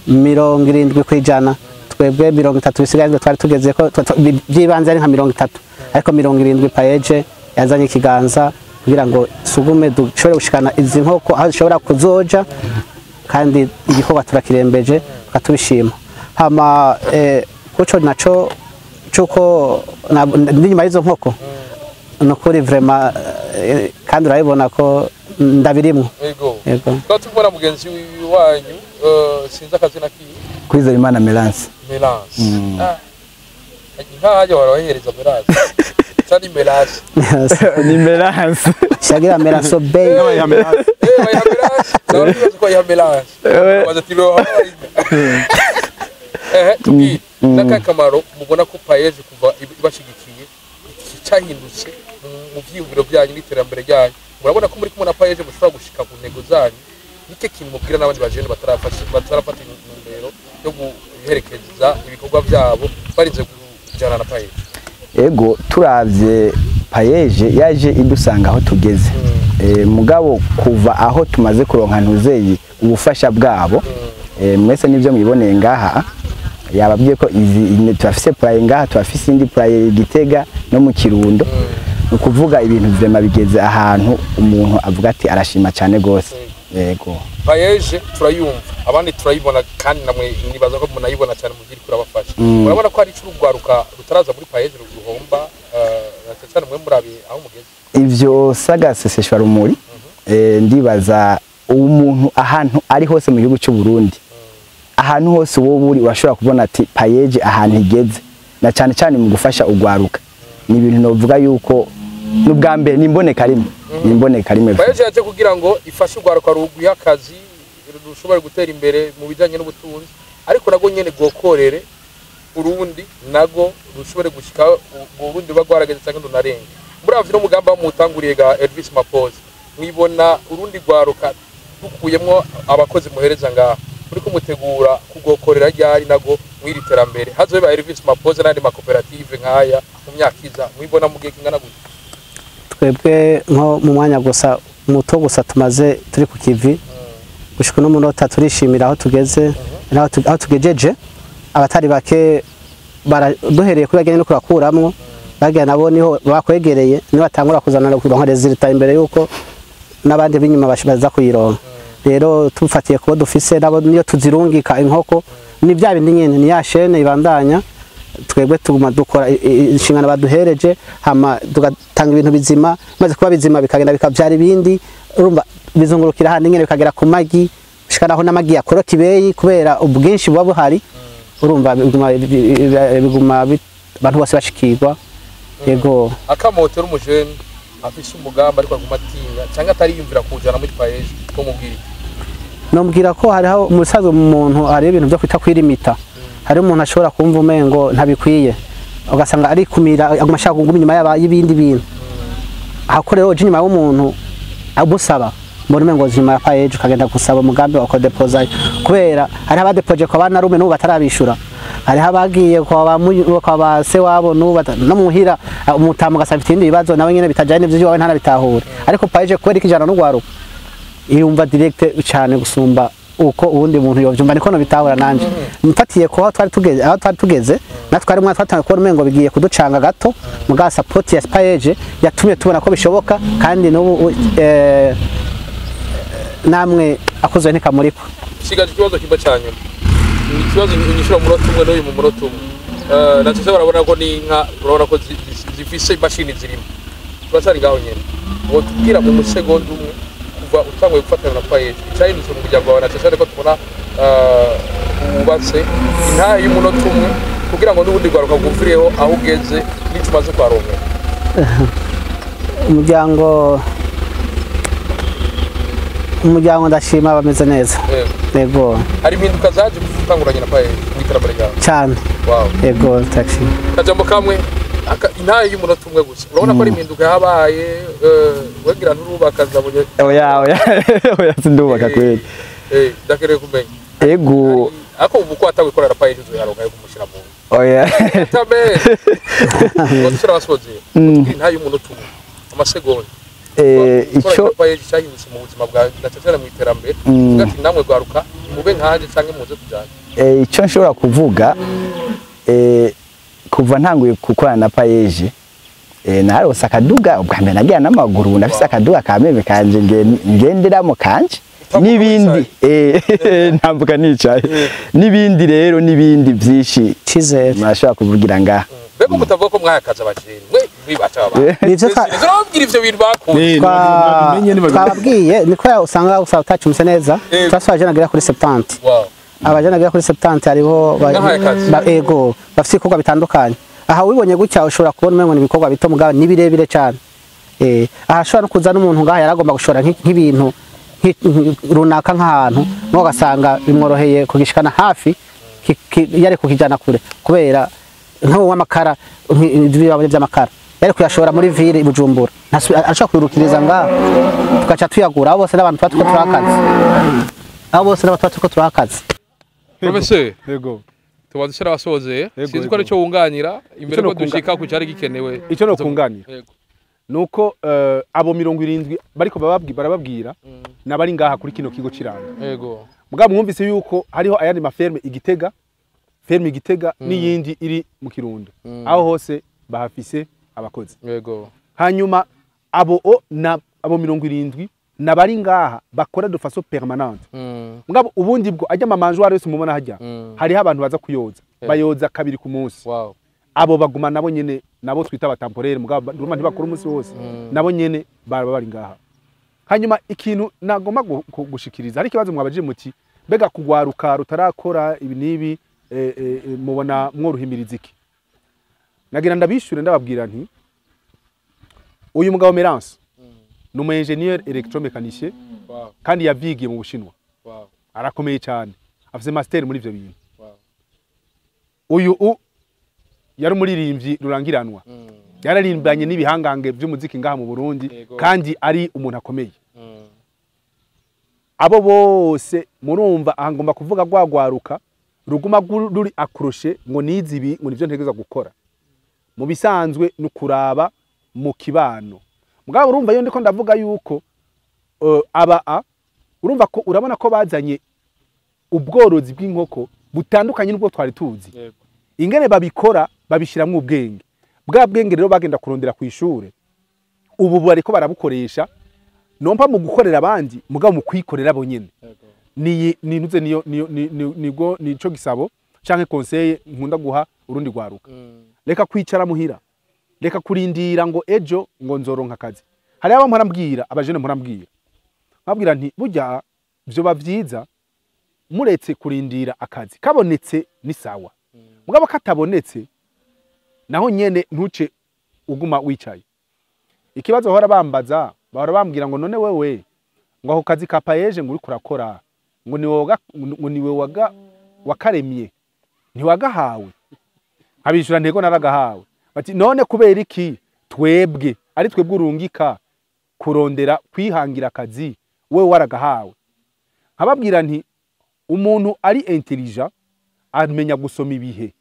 70% twebwe 30 bisigaye twari tugeze ko byibanze ari nka 30 ariko 70 PAEEJ yazanye ikiganza kugira ngo sugume dushobore gushikana izi nkoko aho zishobora kuzoja kandi igikorwa turakirembeje tukatubishima. Hama kuco naco cuko n'inyuma y'izo nkoko nukuri vraiment Kandi urabibona ko ndabirimwo. Yego. Yego. Tubona mugenzi wanyu sinzi akazina kiwe. Kwizera Imana Melance. Melance. Inka haje warahereza Melance. Cyari Melance. Ni Melance. Shagira Melance bay. Ya Melance. Ya Melance. Ndabizi ko ya Melance. Bazatiro. Tuki nakakamaro mubona ko PAEEJ kuva ibashigikiye cyahindutse mu vyiyumviro byanyu n'iterambere ryanyu. Murabona ko muri kumwe na PAEEJ mushobora gushika ku ntego zanyu. Nike kintu mubwira n'abandi bajene batarafata intumbero yo guherekeza ibikorwa byabo barinze kujana na PAEEJ? Ego turavye PAEEJ yaje idusanga aho tugeze. Mugabo kuva aho tumaze kuronka ntuzeyi ubufasha bwabo, mwese nivyo mwiboneye ngaha. Yababwiye ko izi turafise PAEEJ ngaha, turafise indi PAEEJ Gitega no mu Kirundo. Ukuvuga ibintu vyema bigeze ahantu umuntu avuga ati arashima cyane gose. Yego. PAEEJ turayumva, abandi turayibona kandi namwe nibaza ko munayibona cyane mu byiri kurabafasha. Murabona ko ari cy'urugwaruka rutaraza muri PAEEJ ruhomba cyane mwe murabi aho mugeze. Ivyo sagaseseshwa rumuri. Ndibaza umuntu ahantu ari hose mu gihugu cy'u Burundi. Ahantu hose wowe uri washobora kubona ati PAEEJ ahantu igeze na cyane cyane mu gufasha ugwaruka. Ni ibintu novuga yuko n'ubwa mbere nimboneka rimwe. Nimboneka rimwe. PAEEJ yaje kugira ngo ifashe ugwaruka ruguye akazi rushobora gutera imbere mu bijanye n'ubutunzi, ariko nago nyene gokorere urundi nago rushobore gushika urundi bagwarageze cyangwa ndunarenga. Muravye no mugamba mutanguriye ga Elvis Mapoz, mwibona urundi gwaruka dukuyemwo abakozi muhereza ngaha muri kumutegura kugokorera ryari nago mwiri terambere hazobe ba Elvis Mapoz n'andi makoperative nkaya mu myaka iza, mwibona mugiye kingana gute? Twebwe nko mu mwanya gusa muto gusa tumaze turi ku kivi gushika no munota turishimira aho tugeze aho tugejeje. Abatari bake duhereye kuri bagene no kurakuramwo bagiye nabo niho bakwegereye niho batangura kuzana kuronka resultat imbere yuko nabandi binyuma bashibaza kuyironka. Rero tufatiye kubo dufise nabo niyo tuzirungika inkoko ni bya bindi nyene ni ya chaîne ibandanya. Twebwe tuguma dukora inshingano baduhereje hama tugatanga ibintu bizima, maze kuba bizima bikagenda bikabyara ibindi, urumva bizungurukira handi nyene bikagera ku magi shikaraho n'amagi yakoroka ibeyi kubera ubwinshi buba buhari. Urumva biguma abantu bose bashikirwa. Yego. Akamotera umujene afise umugamba ariko aguma atinya cyangwa atariyumvira kujana muri PAEEJ ko mubwira? Nombwira ko hariho umusaza umuntu ari ibintu byo kwita kwirimita. Hari umuntu ashobora kumva umengo ntabikwiye ugasanga ari kumira aguma ashaka kuguma inyuma y'ibindi bintu. Aho rero uje inyuma y'umuntu agusaba muri umengo inyuma ya PAEEJ ukagenda gusaba umugambi wa kodepoza, kubera hari abadepoje kwa bana rume n'ubu batarabishura, hari abagiye kwa ba se wabo n'ubu no muhira umutamu gasaba ibindi bibazo nawe nyene bitajanye n'ivyo wawe ntanabitahure. Ariko PAEEJ kubera ikijana n'ugwaruka irumva direct cyane gusumba uko ubundi muntu yovyumva, niko no bitahura nanje. Mfatiye ko aho twari tugeze, aho twari tugeze natwe ari mwa twatangiye kubona umengo bigiye kuducanga gato, muga support ya PAEEJ yatumye tubona ko bishoboka kandi n'ubu namwe akozwe ntikamuriko. Sigaje ikibazo kimwe cyanyuma. Ni ikibazo nyishura mu munota umwe n'uyu mu munota umwe. Natwe barabona ko ni inka, urabona ko zifise imashini zirimo. Turacari ngaho nyene. Ngo tubwira mu musegonda umwe kuva utanguye gufatana na PAEEJ icyahindutse mu muryango wawe na cyane ko tubona wubatse intahe y'umunota umwe kugira ngo n'ubundi rwaruka rwumvireho aho ugeze n'ico umaze kuharonka. Umuryango ndashima bameze neza. Yego. Hari impinduka zaje gutanguranye na PAEEJ mu iterambere ryawe? Cyane. Wow. Yego, taxi. Kajambo kamwe intahe y'umunota umwe gusa. Urabona ko ari impinduka yabaye wegira nturubaka zabonye. Oya oya oya sindubaka kweli. Ndakereye kumenya. Ego. Ako ubu ko atawikorera PAEEJ uzoyaronka yo kumushira mu. Oya. Tabe. Ngo basoze. Intahe y'umunota umwe. Amasegonda. Icyo PAEEJ cyahindutse mu buzima bwa ndacacana mu iterambere. Ugati namwe gwaruka mube nkanje canke muze kujana. Icyo nshobora kuvuga kuva ntanguye gukorana na PAEEJ narose akaduga ubwa mbere nagira n'amaguru ndafise akaduga ka meme kanje ngenderamo kanje n'ibindi ntambuka nicaye n'ibindi rero n'ibindi byinshi cyizere mwashobora kuvugira ngaha. Mbega mutavuga ko mwayakaza abajene mwe Ntibaca Nivyo turababwira ivyo bintu bakuye. Twababwiye niko usanga utacumse neza. Turafise abajene bagera kuri 70. Wow. Abajene bagera kuri 70 hariho ego bafise ibikorwa bitandukanye. Aha wibonye gutya ushobora kubona umengo ni ibikorwa bito mugabo ni birebire cyane. Aha ashobora no kuza n'umuntu ngaha yaragomba gushora nk'ibintu runaka nk'ahantu ngo ugasanga bimworoheye kugishikana hafi yari kukijana kure kubera nk'uwo w'amakara ibyo by'amakara yari kuyashora muri ville i Bujumbura ashobora kwirukiriza ngaha tugaca tuyagura. Abo bose n'abantu tuba turiko turakazi, abo bose n'abantu tuba turiko turakazi. Professeur, yego tubadushira abasozeye sinzi ko aricyo wunganira imbere ko dushika ku cyari gikenewe. Icyo no kunganira nuko abo 70 bariko barababwira nabari ngaha kuri kino kigo ciranga. Yego. Mugabo mwumvise yuko hariho ayandi ma ferme Igitega, ferme Igitega n'iyindi iri mu Kirundo. Aho hose bahafise abakozi. Yego. Hanyuma abo na abo 70 nabari ngaha bakora de façon permanente. Mugabo ubundi bwo ajya mamanjware yose mubona hajya hariho abantu baza kuyoza. Bayoza kabiri ku munsi. Wow. Abo baguma nabo nyene nabo twita abatemporaire mugabo ndumva ntibakora umunsi wose. Nabo nyene baraba bari ngaha. Hanyuma ikintu nagomba gushikiriza hari ikibazo mwabajije muti mbega kugwaruka rutarakora ibi nibi mubona mworuhimiriza iki? Nagira ndabishure ndababwira nti uyu mugabo Merance ni umu ingénieur électromécanicien kandi yavyigiye mu Bushinwa. Arakomeye cyane, afise master muri ivyo bintu. Uyu yari umuririmbyi rurangiranwa, yararimbanye n'ibihangange by'umuziki ngaha mu Burundi kandi ari umuntu akomeye. Abo bose murumva aha ngomba kuvuga gwagwaruka ruguma ruri akroshe ngo nizi ibi ngo nivyo ntegeza gukora. Mu bisanzwe nukuraba mu kibano. Mugabo urumva yo ndiko ndavuga yuko aba urumva ko urabona ko bazanye ubworozi bw'inkoko butandukanye n'ubwo twari tuzi. Ingene babikora babishiramwe ubwenge. Bwa bwenge rero bagenda kurondera ku ishure. Ubu bariko barabukoresha nompa mu gukorera abandi mugabo mu kwikorera bo nyene. Ni ninuze niyo nigo nico gisabo canke conseil nkunda guha urundi gwaruka. Reka kwicara muhira. Reka kurindira ngo ejo ngo nzoronka akazi. Hari abo mporambwira abajene mporambwira. Nkabwira nti burya byo bavyiza muretse kurindira akazi kabonetse ni sawa. Mugabo katabonetse naho nyene ntuce uguma wicaye. Ikibazo bahora bambaza bahora bambwira ngo none wewe ngo ako kazi ka payeje ngo uri kurakora ngo niwe waga wakaremye ntiwagahawe. Abishura ntego naragahawe. Bati none kubera iki twebwe ari twebwe urungika kurondera kwihangira akazi wewe waragahawe. Nkababwira nti umuntu ari intelligent amenya gusoma ibihe,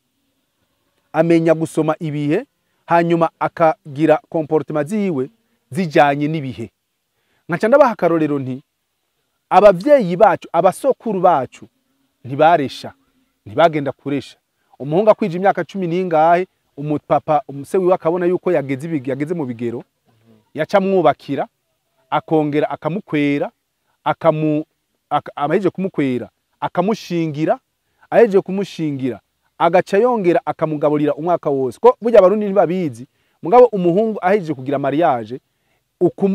amenya gusoma ibihe hanyuma akagira comportement ziwe zijanye n'ibihe. Nkaca ndabaha akarorero nti abavyeyi bacu abasokuru bacu ntibaresha, ntibagenda kuresha. Umuhungu akwije imyaka 10 n'ingahe umupapa umuse wiwe akabona yuko yageze mu bigero yaca mwubakira akongera akamukwera ahejeje kumukwera akamushingira, ahejeje kumushingira agaca yongera akamugaburira umwaka wose. Ko burya abarundi ntibabizi mugabo umuhungu ahejeje kugira mariage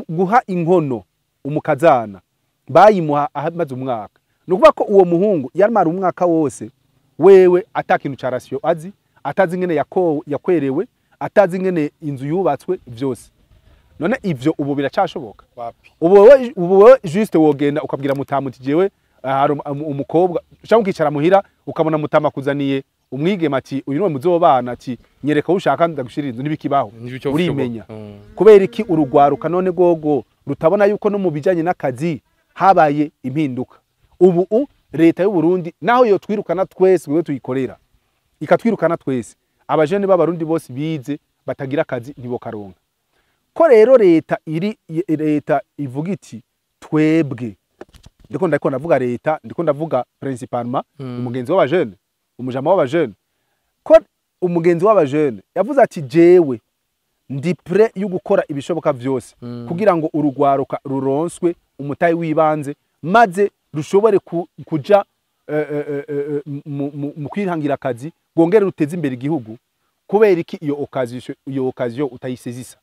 guha inkono umukazana bayimuha ahamaze umwaka. Nukuvuga ko uwo muhungu yaramara umwaka wose wewe atakintu ca ratio azi, atazi ingene yakwerewe, atazi ingene inzu yubatswe vyose. None ivyo ubu biracashoboka? Ubu wewe juste wogenda ukabwira mutamu uti jewe hari umukobwa cyangwa ukicara muhira ukabona mutama kuzaniye umwigema ati uyu niwe muzobana ati nyereka ushaka ndagushirira inzu nibikibaho urimenya. Kubera iki urugwaruka none gogo rutabona yuko no mu bijanye n'akazi habaye impinduka. Ubu leta y'u Burundi naho yo twirukana twese wewe tuyikorera ikatwirukana twese abajene b'abarundi bose bize batagira akazi ntibokaronka. Ko rero leta iri leta ivuga iti twebwe ndiko ndako ndavuga leta ndiko ndavuga principalement umugenzi w'abajene umujama w'abajene ko umugenzi w'abajene yavuze ati jewe ndi prêt yo gukora ibishoboka vyose kugira ngo urugwaruka ruronswe umutayi wibanze maze rushobore kuja mu kwihangira akazi gongere ruteze imbere igihugu. Kubera iki iyo occasion utayisezisa?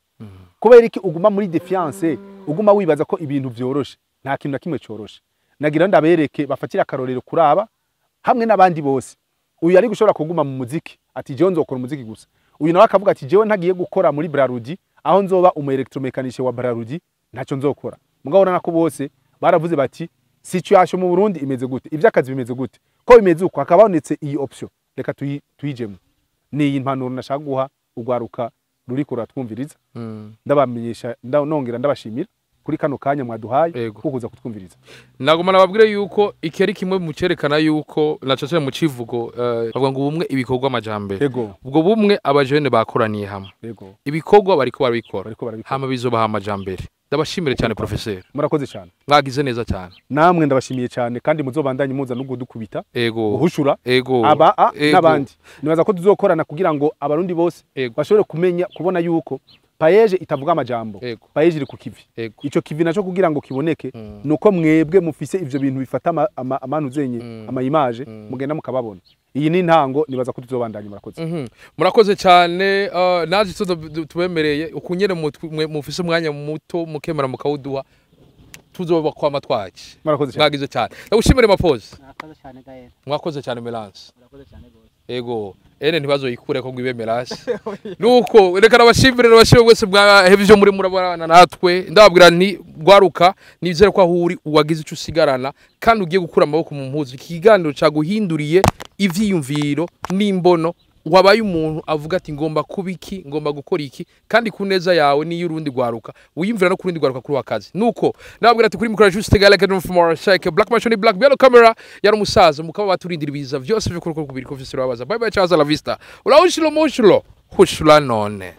Kubera iki uguma muri défiance, uguma wibaza ko ibintu vyoroshe? Nta kintu na kimwe coroshe. Nagira ndabereke bafatira akarorero kuraba hamwe n'abandi bose. Uyu ari gushobora kuguma mu muziki, ati jewe nzokora umuziki gusa. Uyu nawe akavuga ati jewe ntagiye gukora muri Brarudi, aho nzoba umu électromécanicien wa Brarudi, ntacyo nzokora. Mugabo urabona ko bose baravuze bati situation mu Burundi imeze gute, ivy'akazi bimeze gute, ko bimeze uko, hakabonetse iyi option, reka tuyijemo. Ni iyi mpanuro nashaka guha urwaruka ruriko ruratwumviriza. Ndabamenyesha, nongera ndabashimira kuri kano kanya mwaduhaye kukuza kutwumviriza. Nagoma nababwire yuko iki ari kimwe mu cerekana yuko na cane mu civugo bavuga ngo ubumwe, ibikorwa, amajambere. Ubwo bumwe abajene bakoraniye hamwe, ibikorwa bariko barabikora, Bariko barabikora. hama bizobaha amajambere. Ndabashimire cyane, professeur. Murakoze cyane. Mwagize neza cyane. Namwe ndabashimiye cyane, kandi muzobandanye muza no kudukubita, guhushura aba n'abandi. Nibaza ko tuzokorana kugira ngo Abarundi bose bashobore kumenya, kubona yuko PAEEJ itavuga amajambo. PAEEJ iri ku kivi. Ico kivi naco kugira ngo kiboneke, nuko mwebwe mufise ivyo bintu bifata amanu zenye, ama image, mugenda mukababona. Iyi ni intango, nibaza ko tuzobandanya. Murakoze. Murakoze cyane. Naje tubemereye ukunyere mufise umwanya muto mukemera mukawuduha, tuzoba kwama twaki. Murakoze cyane. Mwagize cyane, ndagushimire Mapoze. Murakoze cyane, Gael. Mwakoze cyane, Melance. Murakoze cyane gose. Ego, ene ntibazoyikure ko ngwibe Melance. Nuko reka nabashimire, nabashimire mwese mwahevye ivyo muri murabana natwe. Ndababwira nti gwaruka, nizere ko aho uri uwagize ico usigarana kandi ugiye gukura amaboko mu mpuzu. Iki kiganiro caguhinduriye ivyiyumviro n'imbono, wabaye umuntu avuga ati ngomba kuba iki, ngomba gukora iki, kandi ku neza yawe niyo urundi gwaruka wiyumvira no kurundi gwaruka kuri wakazi. Nuko nababwira ati kuri micro Juste Gala Academy from our Shake Black Machine Black Yellow Camera yari umusaza, mukaba baturindira ibiza vyose byo kuri kubiri ko vyose babaza. Bye bye, ciao, la vista, ulahushilo mushulo hushula none.